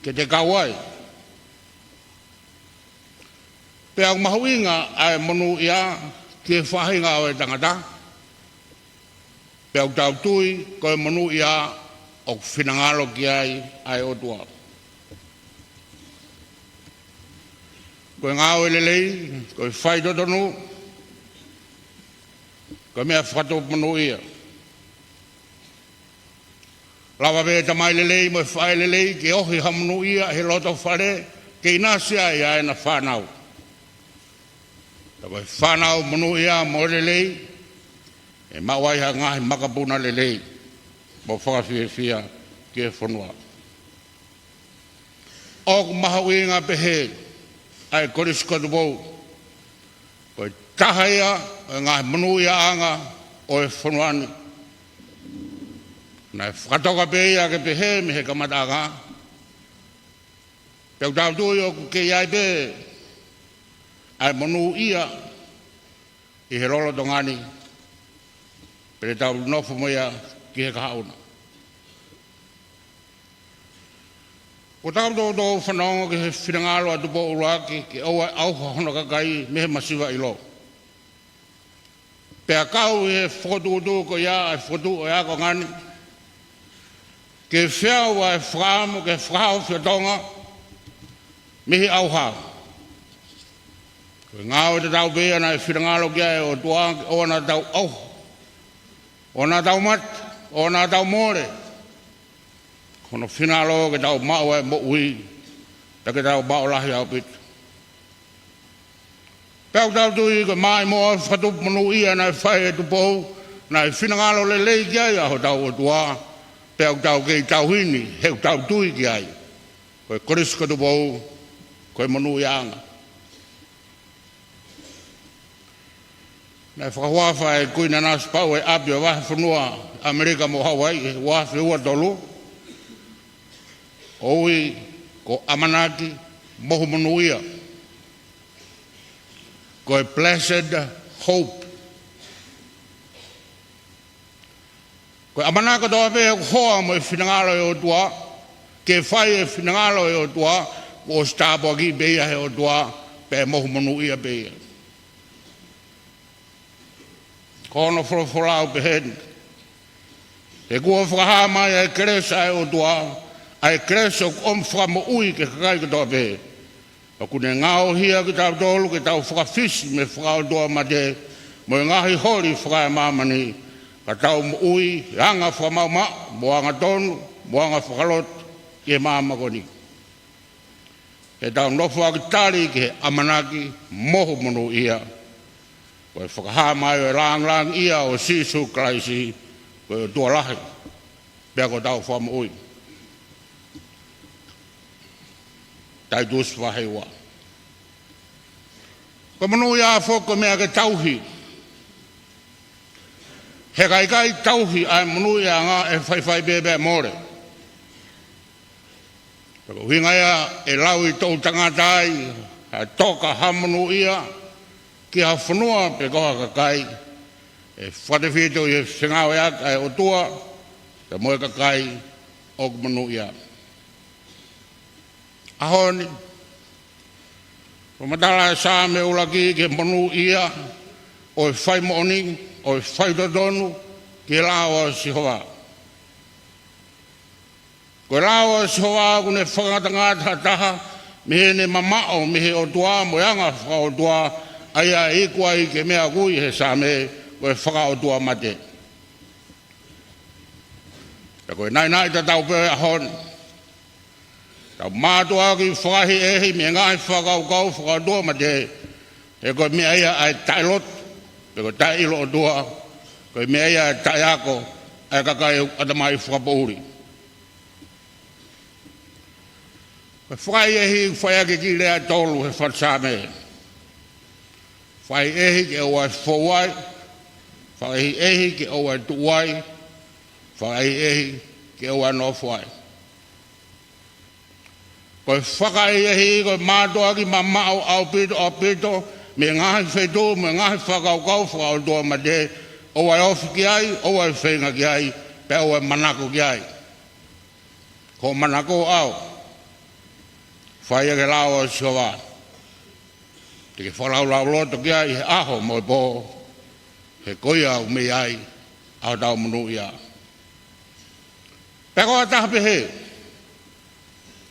ke te kau ai. Pea ʻoku mahuʻinga ʻa e monūʻia ki he faʻahinga ʻo e tangata. Pea ʻoku tau tui ko e monūʻia ʻoku finangalo ki ai ʻa e ʻOtua. Ko e ngāue lelei, ko e faitotonu, ko e meʻa fakatupu monūʻia. Lava pē tamai lelei mo e faʻē lelei ke ohi ha monūʻia he loto fale ke ʻinasi ai ʻa ʻena fānau. Ka ko e fānau monūʻia mo lelei, ʻe maʻu ai ha ngaahi makapuna lelei mo fakafiefia ki he fonua. ʻOku mahuʻinga pehē ʻa e Kolisi ko Tupou, ko e taha ia ʻo e ngaahi monūʻiaʻanga ʻo e fonua ni. Naʻe fakatoka pē ia ke pehē mei he kamataʻanga. Pea ʻoku tau tui ʻoku kei ʻi ai pē ʻa e monūʻia ʻi he lolotonga ni, pea te tau nofo mo ia ki he kahaʻu na. ʻOku tau toutou fanongo ki he finangalo ʻa Tupou ʻUluaki ke ʻoua ʻe ʻauha hono kakai mei he masiva ʻilo. Pea kau ʻi he fokotuʻutuʻu ko ia ʻa e fokotuʻu ʻo e akonga ni, ke feau ʻa e fakaʻamu ke fakahaofi ʻa Tonga mei he ʻauha. Ko e ngāue tatau pē ia naʻe finangalo ki ai ʻa e ʻOtua ke ʻoua naʻa tau ʻauha, ʻoua naʻa tau mate, ʻoua naʻa tau mole. Ko hono finangalo ke tau maʻu ʻa e moʻui, pea ke tau maʻu lahi ʻaupito. Pea ʻoku tau tui ko e maʻimoa ʻo e fakatupu monūʻia naʻe fai ʻe Tupou, naʻe finangalo lelei ki ai ʻa hotau ʻOtua, pea ʻoku tau kei tauhi ni, he ʻoku tau tui ki ai. Ko e Kolisi ko Tupou, ko e monūʻiaʻanga. Naʻe fakahuafa ʻe Kuini Nanasipauʻu ʻa e ʻapi ʻo e Vahefonua ʻAmelika mo Hauaiʻi he ua afe ua tolu, ʻo ui ko e ʻAmanaki Mohu Monūʻia. Ko e Blessed Hope. Ko e ʻamanaki kotoa pē ʻoku hoa mo e finangalo ʻo e ʻOtua, ke fai e finangalo ʻo e ʻOtua, kuo ʻosi tāpuakiʻi pē ia ʻe he ʻOtua, pea mohu monūʻia pē ia. Ko hono folofola ʻoku pehē ni: He kuo fakahā mai ʻa e kelesi ʻa e ʻOtua, ʻa e kelesi ʻoku ʻomi fakamoʻui ki he kakai kotoa pē. ʻOku ne ngaohia kitautolu ke tau fakafisi mei he fakaʻotuamate mo e ngaahi holi fakaemāmani, ka tau moʻui he anga fakamaʻumaʻu, mo angatonu, mo anga fakalotu ʻi he māmani ko eni. He tau nofoʻaki tali ki he ʻamanaki mohu monūʻia, ko e fakahā mai ʻo e lāngilangiʻia ʻo Sīsū Kalaisi, ko e ʻOtua lahi, pea ko hotau Fakamoʻui. Taitusi vahe ua. Ko e monūʻia foki ko e meʻa ke tauhi. He ka ʻikai tauhi ʻa e monūʻiaʻanga, ʻe faifai pē pea mole. Pea ko e ʻuhinga ia ʻe lau ʻi toʻu tangata ai ha toka ha monūʻia ki ha fonua pe ko ha kakai, ʻe fakatefito ʻi he fengāueʻaki ʻa e ʻOtua pea mo e kakai ʻoku monūʻia. ʻAho ni, ʻoku matala ʻa e Saame ʻuluaki ki he monūʻia ʻo e fai moʻoni, ʻo e fai totonu ki he lao ʻa Sihova. Ko e lao ʻa Sihova ʻoku ne fakangatangata ha taha mei heʻene mamaʻo mei he ʻOtua mo e anga fakaʻotua, ʻa ia ʻe iku ai ki he meʻa ʻoku ui ʻe he Saame ko e fakaʻotuamate. Pea ko e naʻinaʻi tatau pē ʻo e ʻaho ni, tau mātuʻaki fakaʻehiʻehi mei he ngaahi fakakaukau fakaʻotuamate, he ko e meʻa ia ʻa e taʻelotu, pe ko e taʻeʻilo ʻOtua, ko e meʻa ia ʻa e taʻeako ʻa e kakai ʻoku ʻatamai fakapoʻuli. Ko e fakaʻehiʻehi ʻoku fai ʻaki e kiʻi lea ʻe tolu he fakasaame. Fakaʻehiʻehi ke ʻoua ʻe fou ai, fakaʻehiʻehi ke ʻoua ʻe tuʻu ai, fakaʻehiʻehi ke ʻoua ʻe nofo ai. Ko e fakaʻehiʻehi ko e mātuʻaki mamaʻo ʻaupito, ʻaupito mei he ngaahi feituʻu mo e ngaahi fakakaukau fakaʻotuamate, ʻoua ʻe ofi ki ai, ʻoua ʻe feinga ki ai, pea ʻoua ʻe manako ki ai. Ko hoʻo manako ʻaʻau, fai ʻaki e lao ʻa Sihova. Te ke fakalaulauloto ki ai he ʻaho mo e pō, he ko ia ʻoku mei ai ʻa hotau monūʻia. Pea ko ha taha pehē,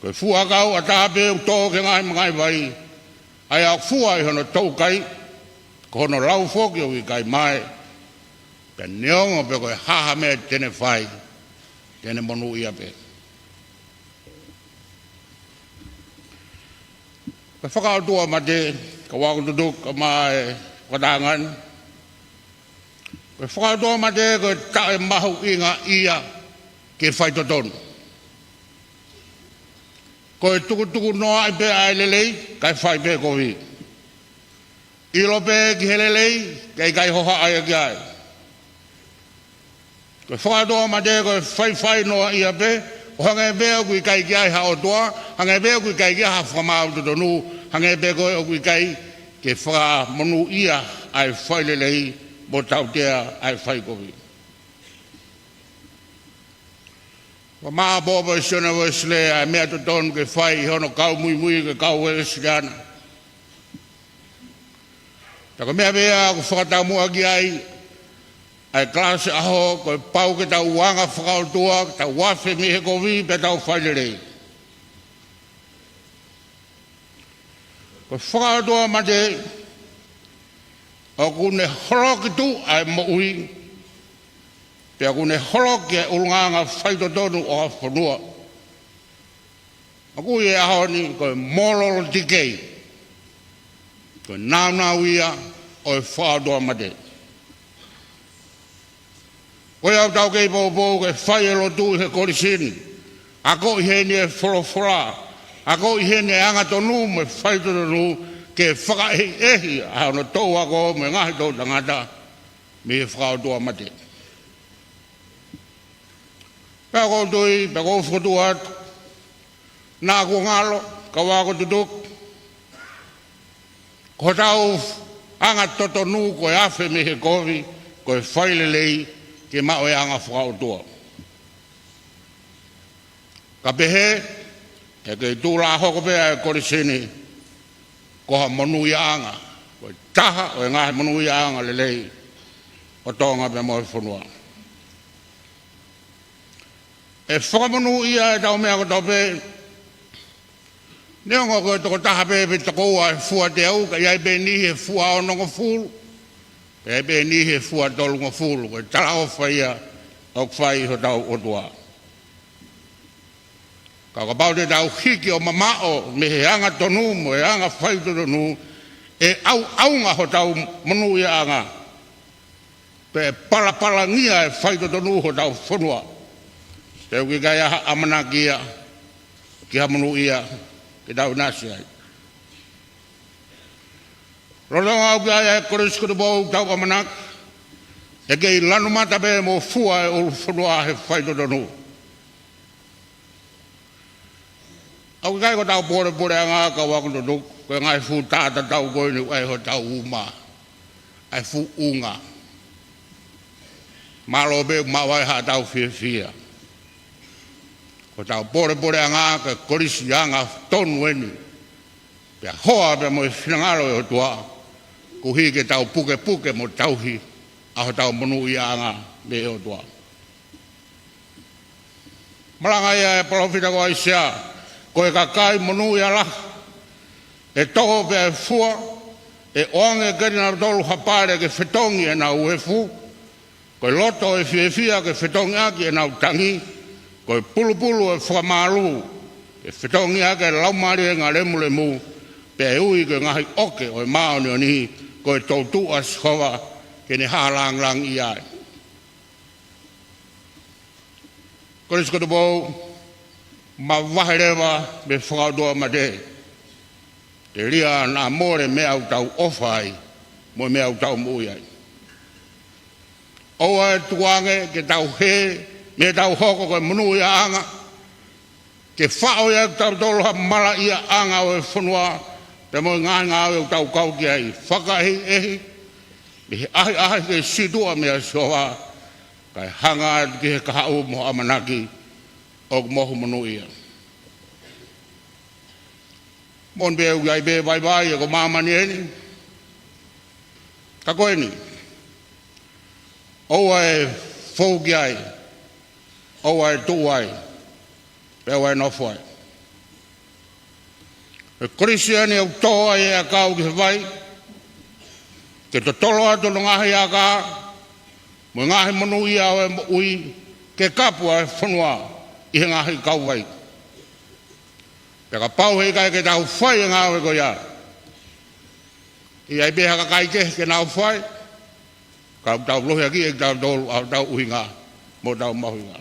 ko e fuʻu ʻakau ʻa taha pē ʻoku tō ki he ngaahi mangaʻi vai, ʻa ia ʻoku fua ʻi hono toukai, ko hono lau foki ʻoku ʻikai mae, pea neongo pe ko e hā ha meʻa te ne fai, te ne monūʻia pē. Ko e fakaʻotuamate, ka ʻoku tutuku mai e fakatanga ni, Ko e fakaʻotuamate ko e taʻemahuʻingaʻia ke faitotonu. Ko e tukutuku noaʻi pē ʻa e lelei, kae fai pē kovi. ʻIlo pē ki he lelei, kae ʻikai hohaʻa ia ki ai. Ko e fakaʻotuamate ko e faifai noaʻia pē, ʻo hangē pē ʻoku ʻikai ke ʻi ai ha ʻOtua, hangē pē ʻoku ʻikai ke ʻi ai ha fakamaau totonu, hangē pē ko ē ʻoku ʻikai ke fakamonūʻia ʻa e fai lelei mo tautea ʻa e fai kovi. Ua maʻa pō pō ʻe Sione Uesilē ʻa e meʻa totonu ke fai ʻi hono kau muimui ki he kau Uesiliana. Pea ko e meʻa pē ia ʻoku fakataumuʻa ki ai ʻa e kalasi ʻaho, ko e pau ke tau anga fakaʻotua, ke tau afe mei he kovi, pea tau fai lelei. Ko e fakaʻotuamate, ʻoku ne holoki tuʻu ʻa e moʻui, pea ʻoku ne holoki ʻa e ʻulungaanga faitotonu ʻo ha fonua. ʻOku ui he ʻaho ni ko e moral decay, ko e nāunau ia ʻo e fakaʻotuamate. Ko ia ʻoku tau kei poupou ke fai e lotu ʻi he kolisi ni, akoʻi heni e folofola, akoʻi heni e angatonu mo e faitotonu, ke fakaʻehiʻehi ʻa hono touako mo e ngaahi toʻutangata mei he fakaʻotuamate. Pea ʻoku ou tui, pea ʻoku ou fokotuʻu atu, naʻa kuo ngalo, kau ako tutuku, ko hotau anga totonu ko e afe mei he kovi, ko e fai lelei ke maʻu e anga fakaʻotua. Ka pehē, ʻe kei tuʻu lā hoko pē ʻa e kolisi ni ko ha monūʻiaʻanga, ko e taha ʻo e ngaahi monūʻiaʻanga lelei ʻo Tonga pea mo e fonua. ʻE fakamonūʻia ʻetau meʻa kotoa pē, neongo ko e tokotaha pē pe tokoua ʻe fua teau, ka ʻi ai pē niʻihi ʻe fua onongofulu, pea ʻi ai pē niʻihi ʻe fua tolungofulu, ko e talaʻofa ia ʻoku fai ʻe hotau ʻOtua. Ka kapau te tau hiki ʻo mamaʻo mei he angatonu mo e anga faitotonu, ʻe ʻauʻaunga hotau monūʻiaʻanga, pea ʻe palapalangia e faitotonu hotau fonua. Pea ʻoku ʻikai ha ʻamanaki ia ki ha monūʻia ke tau ʻinasi ai. Lolotonga ʻoku ʻi ai e Kolisi Kotopou, tau ʻamanaki ʻe kei lanu mata pē mo fua e ʻulu fonua he faitotonu. ʻOku ʻikai ko hotau pōlepōleʻanga, kau ako tutuku, ko e ngaahi fuʻu taʻataʻu ko eni ʻoku ʻi ai hotau uma, ʻa e fuʻu ʻunga. Mālō pē ʻoku maʻu ai haʻatau fiefia. Ko hotau pōlepōleʻanga ko e kolisi angatonu eni, pea hoa pea mo e finangalo ʻo e ʻOtua, koeʻuhi ke tau pukepuke mo tauhi ʻa hotau monūʻiaʻanga mei he ʻOtua. Malanga ia ʻe he palōfita ko ʻAisea, ko e kakai monūʻia lahi, ʻe toho pea ʻe fua, ʻe ʻoange kiate kinautolu ha pale ke fetongi ʻenau efu, ko e loto ʻo e fiefia ke fetongi ʻaki ʻenau tangi, ko e pulupulu ʻo e fakamālū ke fetongi ʻaki e laumālie ngalēmulemu, pea ʻe ui ko e ngaahi ʻoke ʻo e māʻoniʻoni, ko e toutuʻu ʻa Sihova ke ne hā langilangiʻia ai. Kolisi Kotopou, mavahe leva mei he fakaʻotuamate, telia naʻa mole e meʻa ʻoku tau ʻofa ai mo e meʻa ʻoku tau moʻui ai. ʻOua ʻe tukuange ke tau hē mei heʻetau hoko ko e monūʻiaʻanga, ke faʻo ia kiate kitautolu ha malaʻiaʻanga ʻo e fonua, pea mo e ngaahi ngāue ʻoku tau kau ki ai. Fakaʻehiʻehi mei he ʻahiʻahi ke situʻa meia Sihova, kae hanga atu ki he kahaʻu mo e ʻamanaki ʻoku mohu monūʻia. Moʻoni pē ʻoku ʻi ai pē vaivai ʻi he māmani eni. Ka ko eni, ʻoua ʻe fou ki ai, ʻoua ʻe tuʻu ai, pea ʻoua ʻe nofo ai. Ko e kolisi eni ʻoku tō ai e ʻakau ki he vai, ke totolo atu hono ngaahi aka mo e ngaahi monūʻia ʻo e moʻui, ke kapu ʻa e fonua ʻi he ngaahi kauvai. Pea kapau heʻikai ke tau fai e ngāue ko ia, ʻe ʻi ai pē ha kakai kehe ke nau fai. Ka ʻoku tau lohiakiʻi ʻe kitautolu ʻa hotau ʻuhinga mo hotau mahuʻinga.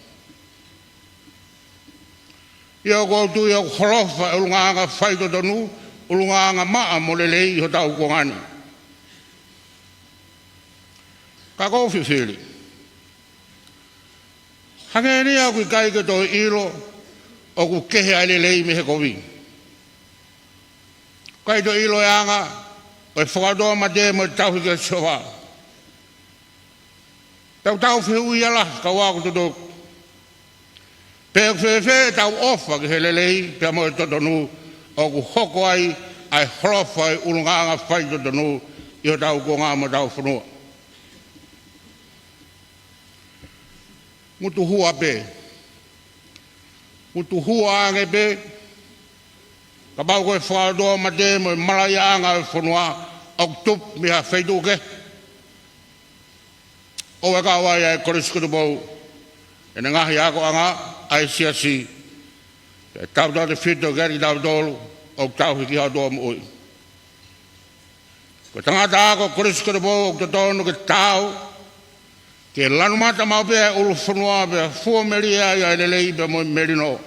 ʻIo, ʻoku ou tui ʻoku holofa e ʻulungaanga faitotonu, ʻulungaanga maʻa mo lelei ʻi hotau kuonga ni. Ka ʻoku ou fifili, hangē ni ʻoku ʻikai ke toe ʻilo ʻoku kehe ʻa e lelei mei he kovi. ʻIkai toe ʻilo e anga ʻo e fakaʻotuamate mo e tauhi kia Sihova. Tau tau fehuʻia lahi, kau ako tutuku. Pe ʻoku fēfē ʻetau ʻofa ki he lelei pea mo e totonu ʻoku hoko ai ʻa e holofa e ʻulungaanga faitotonu ʻi hotau kuonga mo hotau fonua? Mutuhua pē. Mutuhua ange pē. Kapau ko e fakaʻotuamate mo e malaʻiaʻanga ʻo e fonua ʻoku tupu mei ha feituʻu kehe, ʻoua ʻe kau ai ʻa e Kolisi ko Tupou, ʻene ngaahi akoʻanga, ʻa e siasi, ʻe tautautefito kiate kitautolu ʻoku tau hiki hao tuʻa moʻui. Ko e tangata ako Kolisi ko Tupou ʻoku totonu ke taau ke lanu mata maʻu pē ʻa e ʻulu fonua pea fuomelie ai ʻa e lelei pea mo e melino.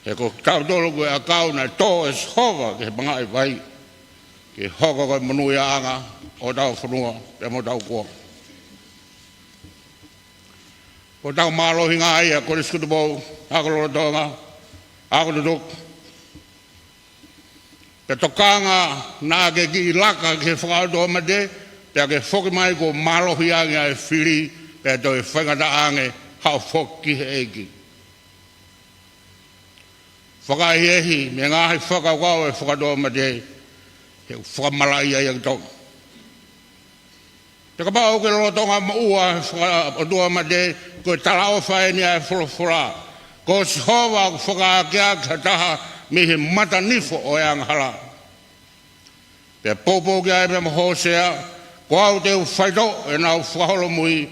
He ko kitautolu ko e ʻakau naʻe tō ʻe Sihova ki he mangaʻi vai ke hoko ko e monūʻiaʻanga ʻo hotau fonua pea mo hotau kuonga. Ko hotau mālohinga ia Kolisi ko Tupou, ako lolotonga, ako tutuku. Pea tokanga naʻa ke kiʻi laka ki he fakaʻotuamate, pea ke foki mai kuo mālohi ange ʻa e fili, pea toe faingataʻa ange haʻo foki ki he ʻEiki. Fakaʻehiʻehi mei he ngaahi fakakaukau ʻo e fakaʻotuamate, he ʻoku fakamalaʻia ia ki Tonga. Pea kapau ʻoku ke lolotonga moʻua he fakaʻotuamate, ko e talaʻofa eni ʻa e folofola: Ko Sihova ʻoku fakaakeake ha taha mei he mata nifo ʻo e angahala. Pea poupou ki ai pea mo Hōsea: Ko au te u faitoʻo ʻenau fakaholomui,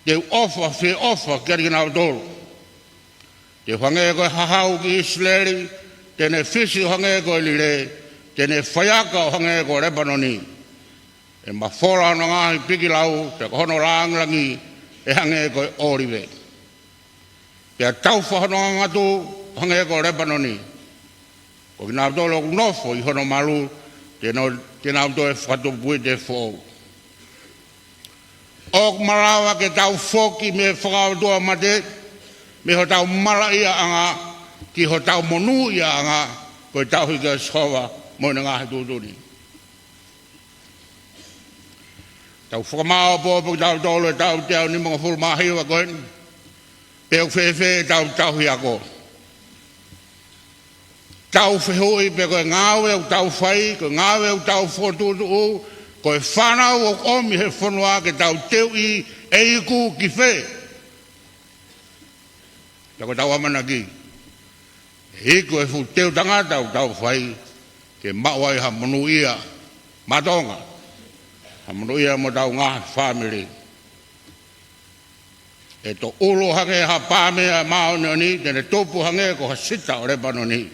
te u ʻofa fie ʻofa kiate kinautolu. Te u hangē ko e hahau ki ʻIsileli, te ne fisi ʻo hangē ko e lile, te ne faiaka ʻo hangē ko Lepanoni. ʻE mafola hono ngaahi pikilau, pea ko hono lāngilangi ʻe hangē ko e ʻōlive. Pea taufa hono ngatungatu ʻo hangē ko Lepanoni. Ko kinautolu ʻoku nofo ʻi hono malu, te nau, te nau toe fakatupu ʻi he foʻou. ʻOku malava ke tau foki mei he fakaʻotuamate, mei hotau malaʻiaʻanga, ki hotau monūʻiaʻanga, ko e tauhi kia Sihova mo ʻene ngaahi tuʻutuʻuni. Tau fakamāʻopoʻopo kitautolu he taʻu teau nimangofulu mā hiva ko eni. Pe ʻoku fēfē ʻetau tauhi ako? Tau fehuʻi pe ko e ngāue ʻoku tau fai, ko e ngāue ʻoku tau fokotuʻutuʻu, ko e fānau ʻoku ʻomi he fonua ke tau teuʻi, ʻe iku ki fē? Pea ko ʻetau ʻamanaki, ʻe iku e fuʻu teu tangata ʻoku tau fai, ke maʻu ai ha monūʻia maʻa Tonga, ha monūʻia mo hotau ngaahi fāmili. ʻE toʻulu hangē ha paame ʻa e māʻoniʻoni, te ne tupu hangē ko ha sita ʻo Lepanoni.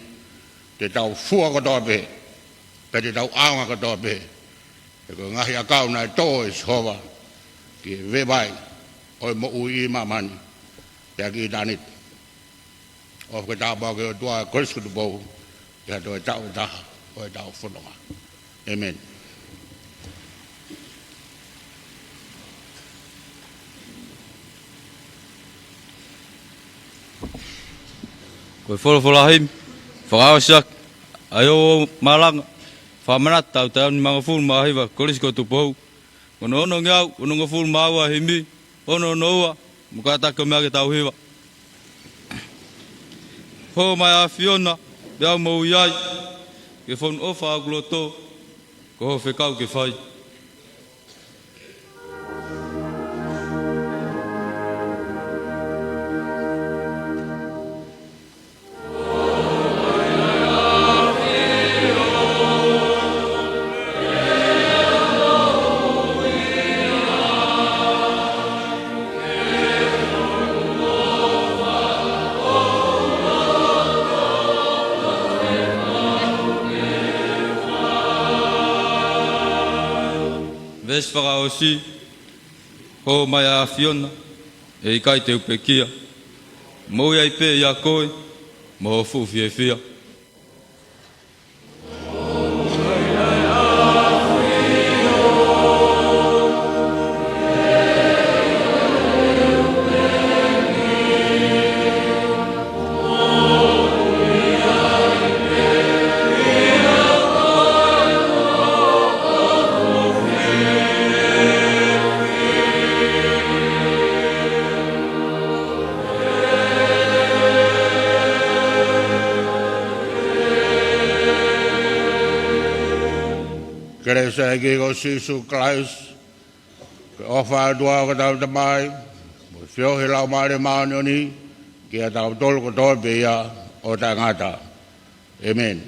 Te tau fua kotoa pē, pea te tau ʻaonga kotoa pē. He ko e ngaahi ʻakau naʻe tō ʻe Sihova ki he veʻe vai ʻo e moʻui ʻi māmani pea ki ʻitāniti. ʻOfa ke tāpuakiʻi ʻe he ʻOtua e Kolisi ko Tupou ʻi ha toe taʻu ʻe taha ʻo ʻetau fononga. ʻĒmeni. Ko e folofola himi fakaʻosi ʻaki ʻa e ʻoʻou malanga, fakamanatu taʻu teau nimangofulu mā hiva Kolisi ko Tupou. Ko hono onongeau, onongofulu mā ua himi, ono ono ua, mo kātaki ʻo meʻa ke tau hiva. Hō mai ʻAfiona, pea ʻoku mou ʻi ai, ke fonu ʻofa ʻa hoku loto, ko hoʻo fekau ke fai. Veesi fakaʻosi, Hoko mai ʻa e ʻAfiona, ʻe ʻikai te u pekia. Moʻui ai pē ʻia koe, mo ho fuʻu fiefia. Kelesi ʻa e ʻEiki ko Sīsū Kalaisi, ko e ʻofa ʻa e ʻOtua ko hotau Tamai, mo e feohi ʻa e Laumālie Māʻoniʻoni, ke ʻiate kitautolu kotoa pē ia ʻo taʻengata. ʻĒmeni.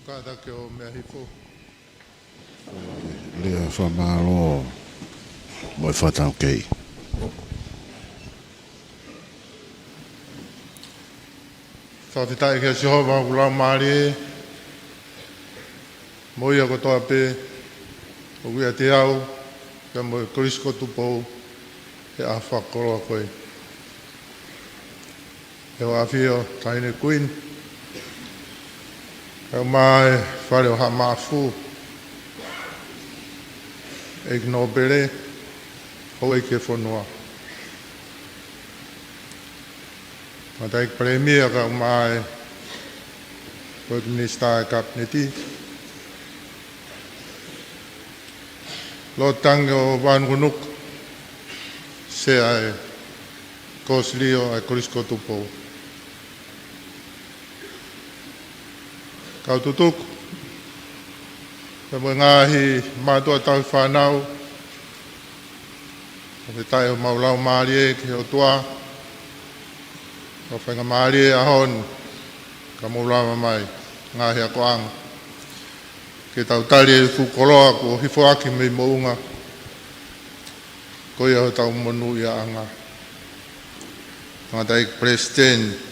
Kātaki ʻo meʻa hifo. Lea fakamālō mo e fakataukei. Fakafetaʻi kia Sihova ʻoku laumālie, mo ia kotoa pē ʻoku ʻiate au, pea mo e Kolisi ko Tupou, he ʻaho fakakoloa ko ē. ʻE hoʻo ʻAfio Taʻahine Kuini, kae ʻumaʻā e Fale ʻo Haʻa Maʻafu, ʻEiki Nōpele, Houʻeiki ʻo e fonua, Tangataʻeiki Palēmia kae ʻumaʻā e Minisitā ʻo e Kapineti, Lord Tangi ʻo Vavanukunuku, Sea ʻo e Kōsilio ʻa e Kolisi ko Tupou. Kau tutuku, pea mo e ngaahi mātuʻa tauhi fānau, fakafetaʻi homau laumālie ki he ʻOtua, ʻo faingamālie he ʻaho ni, ka mou lava mai, ngaahi akoʻanga, ke tau tali e fuʻu koloa kuo hifoaki mei moʻunga, ko ia hotau monūʻiaʻanga. Tangataʻeiki Palesiteni,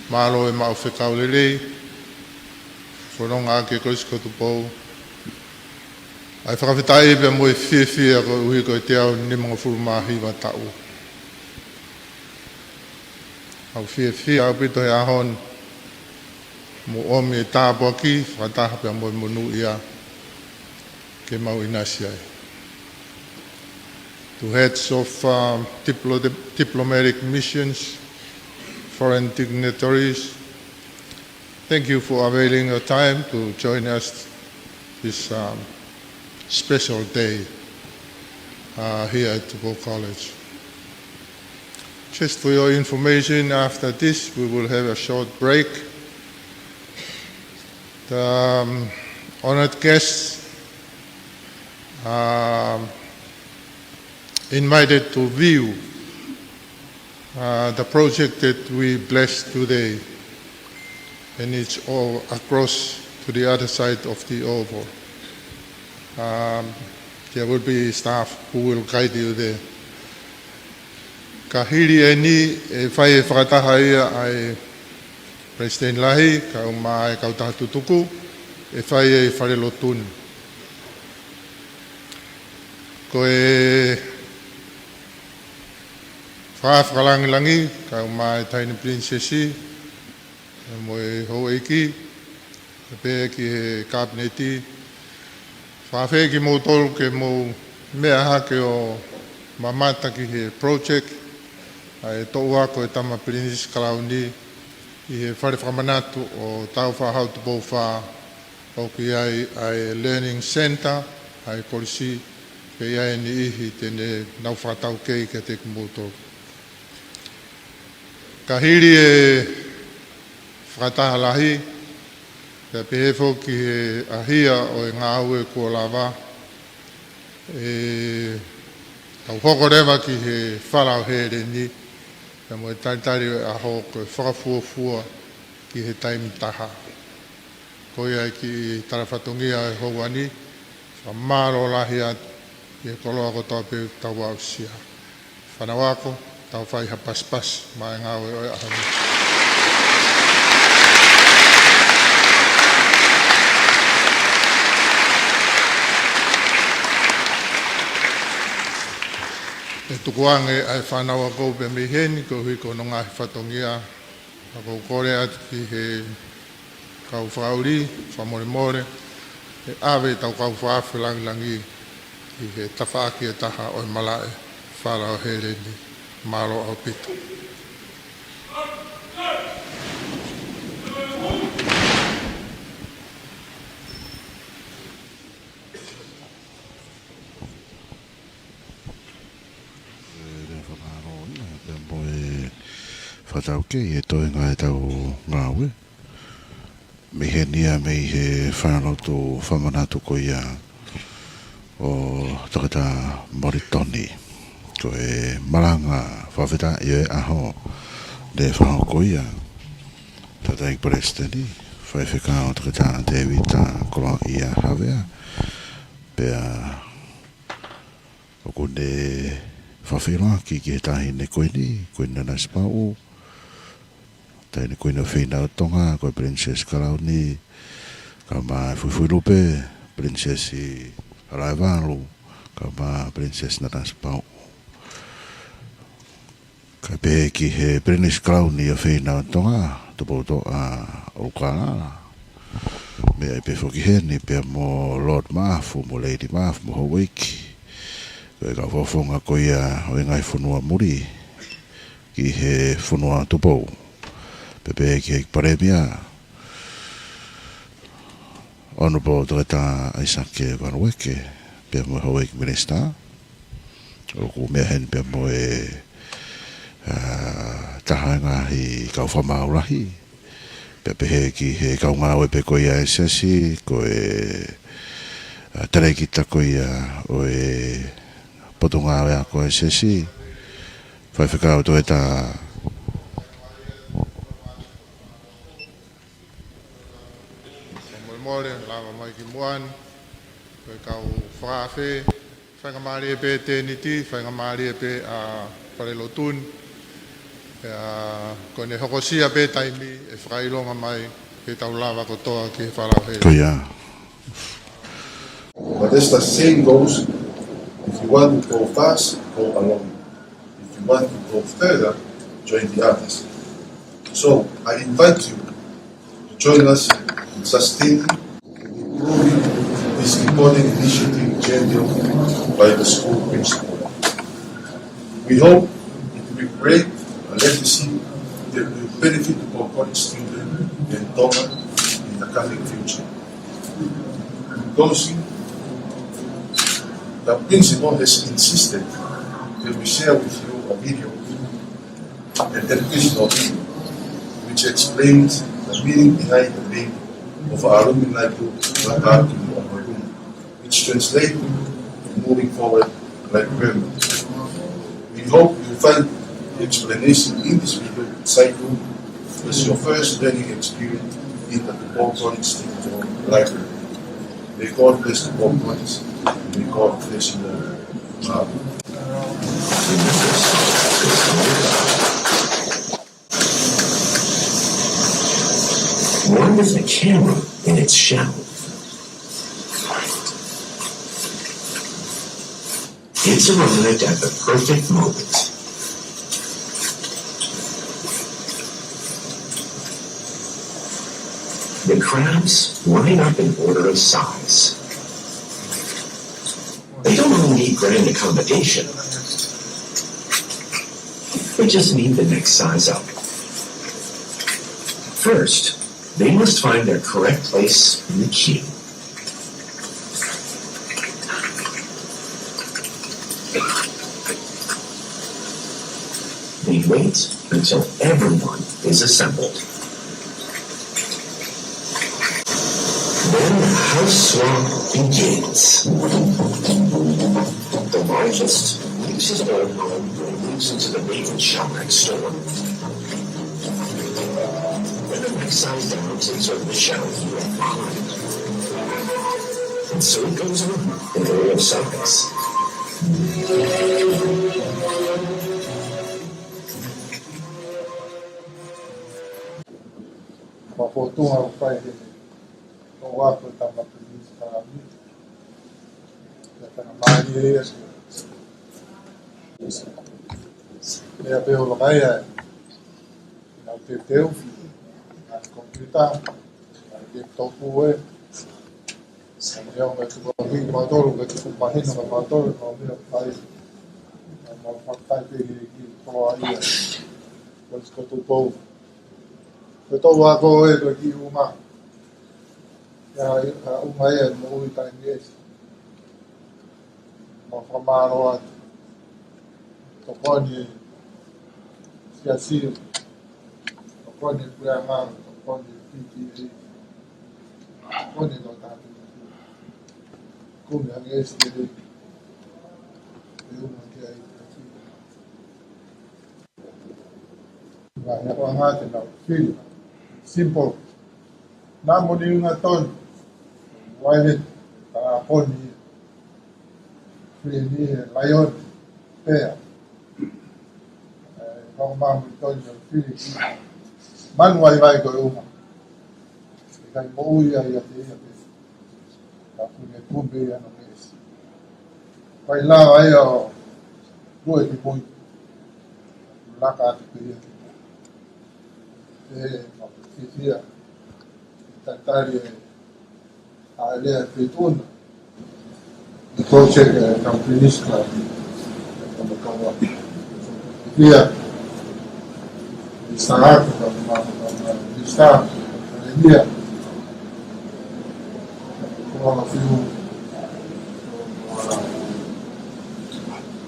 mālō e maʻu fekau lelei, fononga ʻaki e Kolisi ko Tupou. ʻA e fakafetaʻi pea mo e fiefia koeʻuhi ko e teau nimangofulu mā hiva taʻu. ʻOku ou fiefia ʻaupito he ʻaho ni, mo ʻomi e tāpuaki fakataha pea mo e monūʻia ke mau ʻinasi ai. To heads of, um, diplo-, diplomatic missions, foreign dignitaries, thank you for availing your time to join us this, um, special day, uh, here at Tupou College. Just for your information, after this, we will have a short break. The, um, honored guests are invited to view, uh, the project that we blessed today, and it's all across to the other side of the oval. Um, there will be staff who will guide you there. Ka hili eni, ʻe fai e fakataha ia ʻa e Palesiteni Lahi, kae ʻumaʻā e kautaha tutuku, ʻe fai e falelotu ni. Ko e fakaafe fakalangilangi, kae ʻumaʻā e Taʻahine Pilinisesi, mo e houʻeiki, pea pehē ki he Kapineti, fakaafe kimoutolu ke mou meʻa hake ʻo mamata ki he project ʻa e toʻu ako e tama Pilinisi Kalauni ʻi he fale fakamanatu ʻo Tāufaʻāhau Tupou Fā, ʻoku ʻi ai ʻa e Learning Centre ʻa e kolisi, pea ʻi ai e niʻihi te nau fakataukei kiate kimoutolu. Ka hili e fakataha lahi, pea pehē foki ki he ʻahia ʻo e ngāue kuo lava, ʻe tau hoko leva ki he fala ʻo Hēleni, pea mo e talitali ʻo e ʻaho ko e fakafuofua ki he taimi taha. Ko ia e kiʻi tala fatongia ʻo e houa ni, fakamālō lahi atu ʻi he koloa kotoa pē ʻoku tau aʻusia. Fānau ako, tau fai ha pasipasi maʻa e ngāue ʻo e ʻaho ni. ʻE tukuange ʻa e fānau ako pē mei heni, koeʻuhi ko hono ngaahi fatongia, ka ʻoku ou kole atu ki he kau fakaʻuli, fakamolemole, ʻe ʻave ʻetau kau fakaafe langilangi ʻi he tafaʻaki ʻe taha ʻo e malaʻe fala ʻo Hēleni. Mālō ʻaupito. ʻE, lea fakamālō ia, pea mo e fakataukei e toenga ʻetau ngāue. Mei heni ia mei he falelotu fakamanatu ko ia ʻo Toketā Moulitoni. Ko e malanga fakafetaʻi ʻo e ʻaho, lea fakahoko ia ʻe he Tangataʻeiki Palesiteni, Faifekau Toketā Tēvita Koloaʻia Havea, pea ʻoku ne fakafeʻiloaki ki he Taʻahine Kuini, Kuini Nanasipauʻu, Taʻahine Kuini ʻofeina ʻo Tonga, ko e Pilinisesi Kalauni, kae ʻumaʻā e Fuifui Lupe, Pilinisesi Halaevalu, kae ʻumaʻā Pilinisesi Nanasipauʻu. Kae pehē ki he Pilinisi Kalauni ʻofeina ʻo Tonga, Tupoutoʻa ʻUlukālala. Meʻa pē foki heni pea mo Lord Maʻafu, mo Lady Maʻafu, mo houʻeiki. Ko e kau fakafofonga ko ia ʻo e ngaahi fonua muli ki he fonua Tupou. Pea pehē ki he Palēmia, Honourable Toketā ʻAisake Vanueke, pea mo e houʻeiki minisitā. ʻOku meʻa heni pea mo e, ā, taha e ngaahi kau fakamaau lahi. Pea pehē ki he kau ngāue pē ko ia ʻa e siasi, ko e, ā, talēkita ko ia ʻo e Potungāue Ako ʻa e siasi, Faifekau Toketā Molemole, lava mai ki muʻa ni, ko e kau fakaafe, faingamālie pē tēniti, faingamālie pē ʻa e falelotu ni, pea ko ʻene hokosia pē taimi ʻe fakaʻilonga mai ke tau lava kotoa ki he fala ʻo Hēleni. Ko ia. But as the saying goes, if you want to go fast, go alone. If you want to go further, join the others. So I invite you to join us in sustaining and improving this important initiative championed by the school principal. We hope it will create a legacy that will benefit the Pohnpei student and Tonga in the coming future. In closing, the principal has insisted that we share with you a video, a television video, which explains the meaning behind the name of our alumni group, Laka Atu Moʻunga, which translates to moving forward like gravity. We hope you find the explanation in this video insightful as your first learning experience in the Tupou Tonic State Library. May God bless Tupou Tonic, and may God bless you all. Amen. Warm as a camera in its shell. It's arrived at the perfect moment. The crabs line up in order of size. They don't all need grand accommodation. They just need the next size up. First, they must find their correct place in the queue. They wait until everyone is assembled. Then the house swap begins. The largest leaves his old home and moves into the vacant shell next door. Then the next size down takes over the shell he left behind. And so it goes on in the way of size. Ko e fōtunga ʻoku fai he ko e ako ʻa e tama Pilinisi Kalani. Pea tana mālie ia. Pea pehē ʻo lakaia ʻenau teuteu, ʻenau komipiuta, ʻenau laptop ē. Sa ne o me tuku a ki mautolu, me tuku mahino ka mautolu, mau mea fai. Mau fakatai pē ki ko ia. Ko e ko Tupou. Ko e tau ako ē ko e kiʻi uma. Ia, ʻa e uma ia mo ui tai nges. Mau fakamālō atu. Tokoni Siasi, tokoni Puleʻanga, tokoni P T A, tokoni Tokāteline. Kumi ange esi te rei. Te uma ki ai. Ngaahi akoʻanga te nau fili. Simple. Naʻa mo ni unga tonu. Waile, tā poni. Fili ni he laioni. Pea. Ē, kau mamu tonu fili. Manu vaivai ko e uma. ʻIkai moʻui ai ʻa te ia pē. Ka kune kumbe ia no mesi. Kai lava ia ʻo lue ki mui. Laka atu pē ia ki mui. Ē, ma fifia. Tatali ē. ʻA e lea ʻa e feituʻu na. Project, ē, companies ka. Ka makawa. Ia. Minisitā, ka makawa, minisitā, ia. Ko e fiu, uh,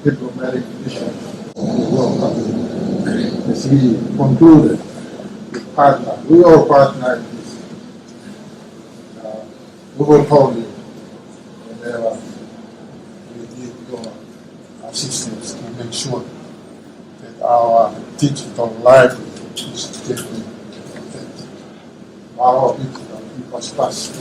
diplomatic mission. As we concluded, we partner, we all partner in this. Uh, we will call you whenever we need your assistance to make sure that our digital library is getting protected. Our digital infrastructure.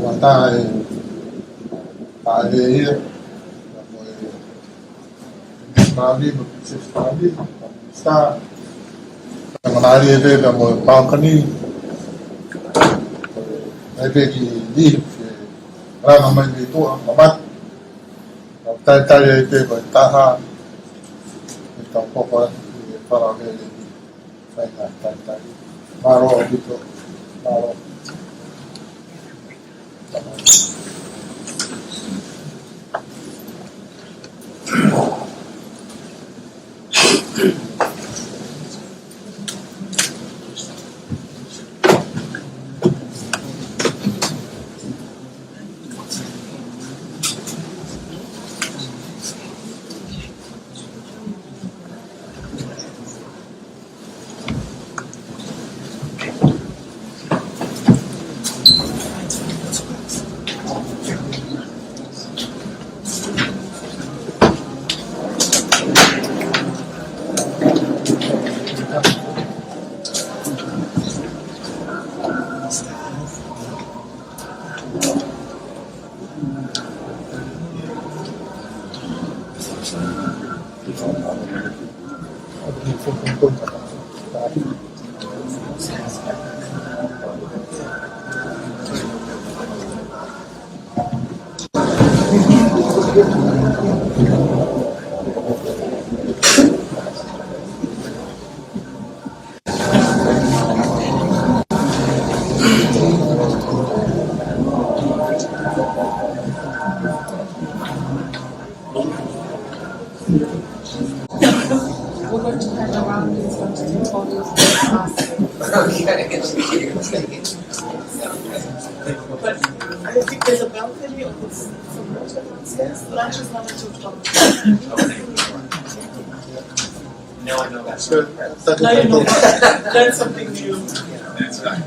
Ua tae, tae ia, mo e Miss Mali, mo Princess Mali, mo Mister. Mo Mali e pē, mo e balcony. Ai pē ki li, ke langa mai mei tuʻa, mamat. Mo tai tai ai pē, mo e taha. Tau papa e fara mele ni fai na tai tai. Mālō ʻaupito. Mālō. We're going to turn around. It's going to take all these. Okay. But I think there's a balcony or there's some rooms downstairs. Lunch is not until twelve. Now I know that. Now you know that. Learn something new. That's right.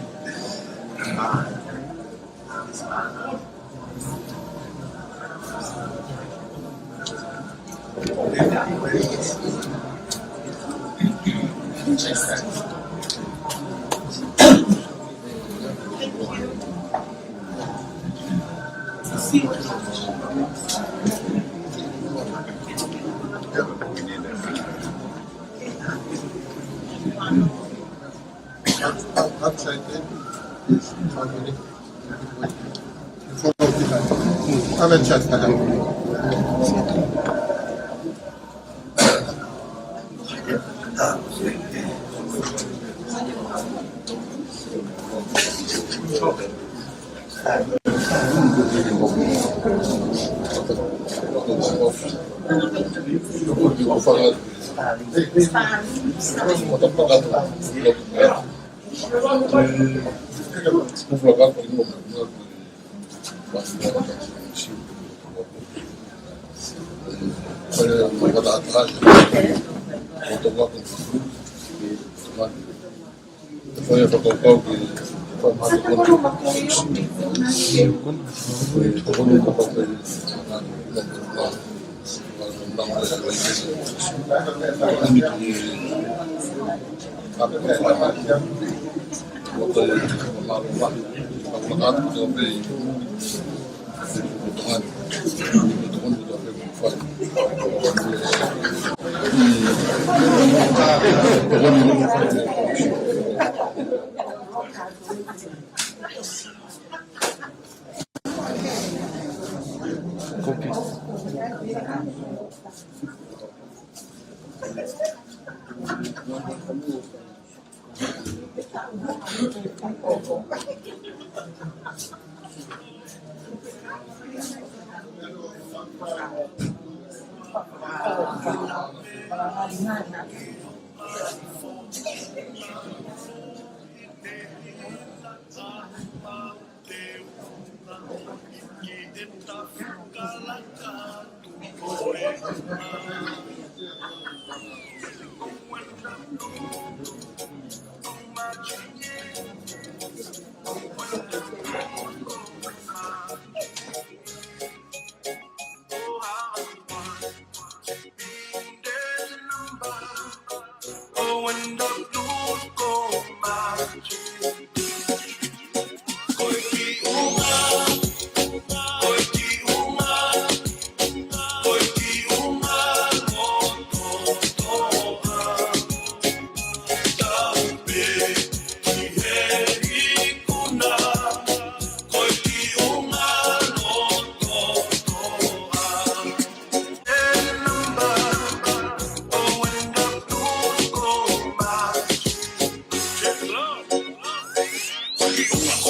Outside there is one minute. Before we start. Have a chat, madam.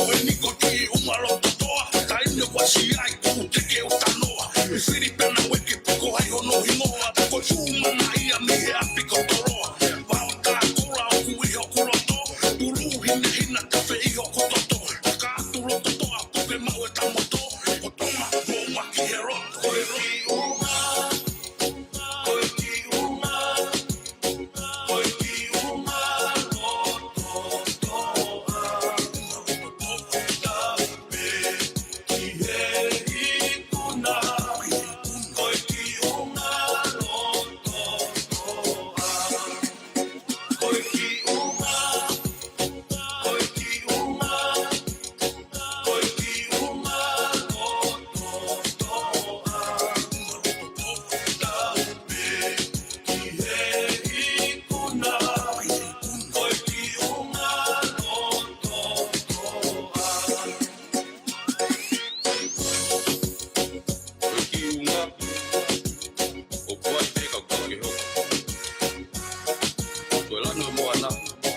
Ko eni ko Kiʻi ʻUnga Lototoʻa, taimi ʻoku ʻasi ai kuo teke ʻo tanoa. ʻI Filipe naʻe ʻikai piko ai hono hingoa, ko e fuʻu mana ia mei he ʻapi ko Toloa. Vao tā koula ʻoku ʻi hoku loto, pulu hinehina tafe ʻi hoku toto. Ka atu Lototoʻa puke maʻu e tamoto, ko Tonga mo ʻUnga ki he loto. Ko e Kiʻi ʻUnga, ko e Kiʻi ʻUnga Lototoʻa. Ko e Kiʻi ʻUnga, ʻoku ʻai pē ka ʻoku ke hoko. Ko e lanu ʻo e moana, ko e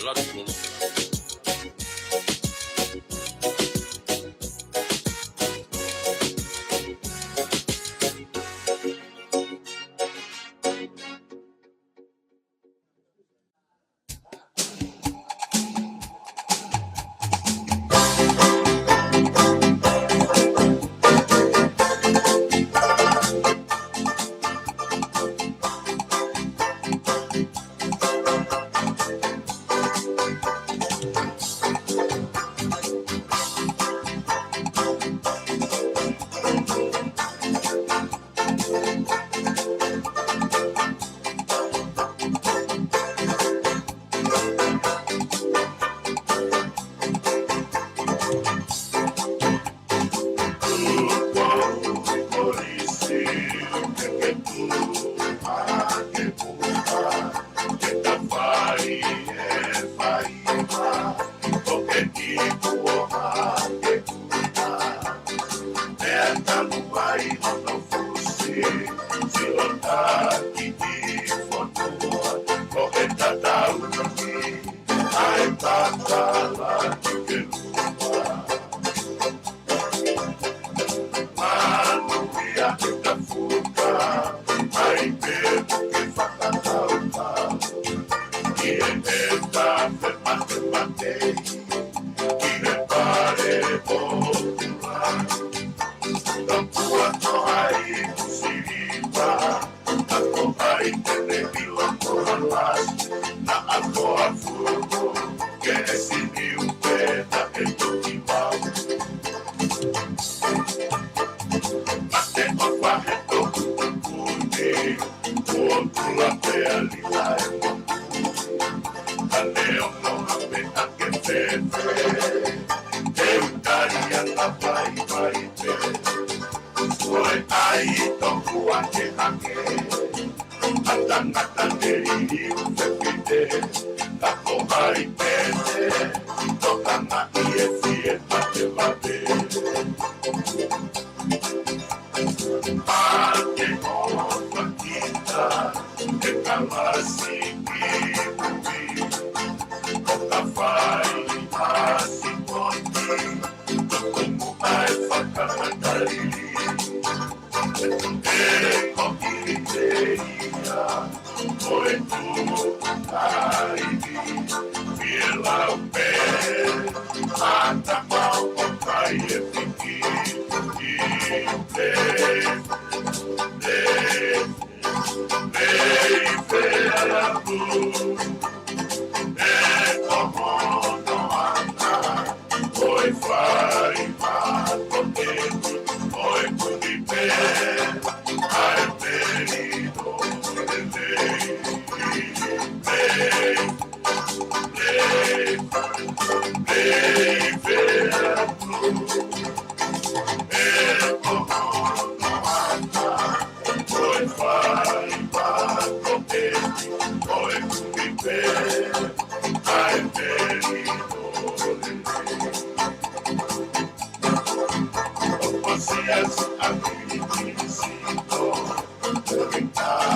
lanu ʻo e lolo.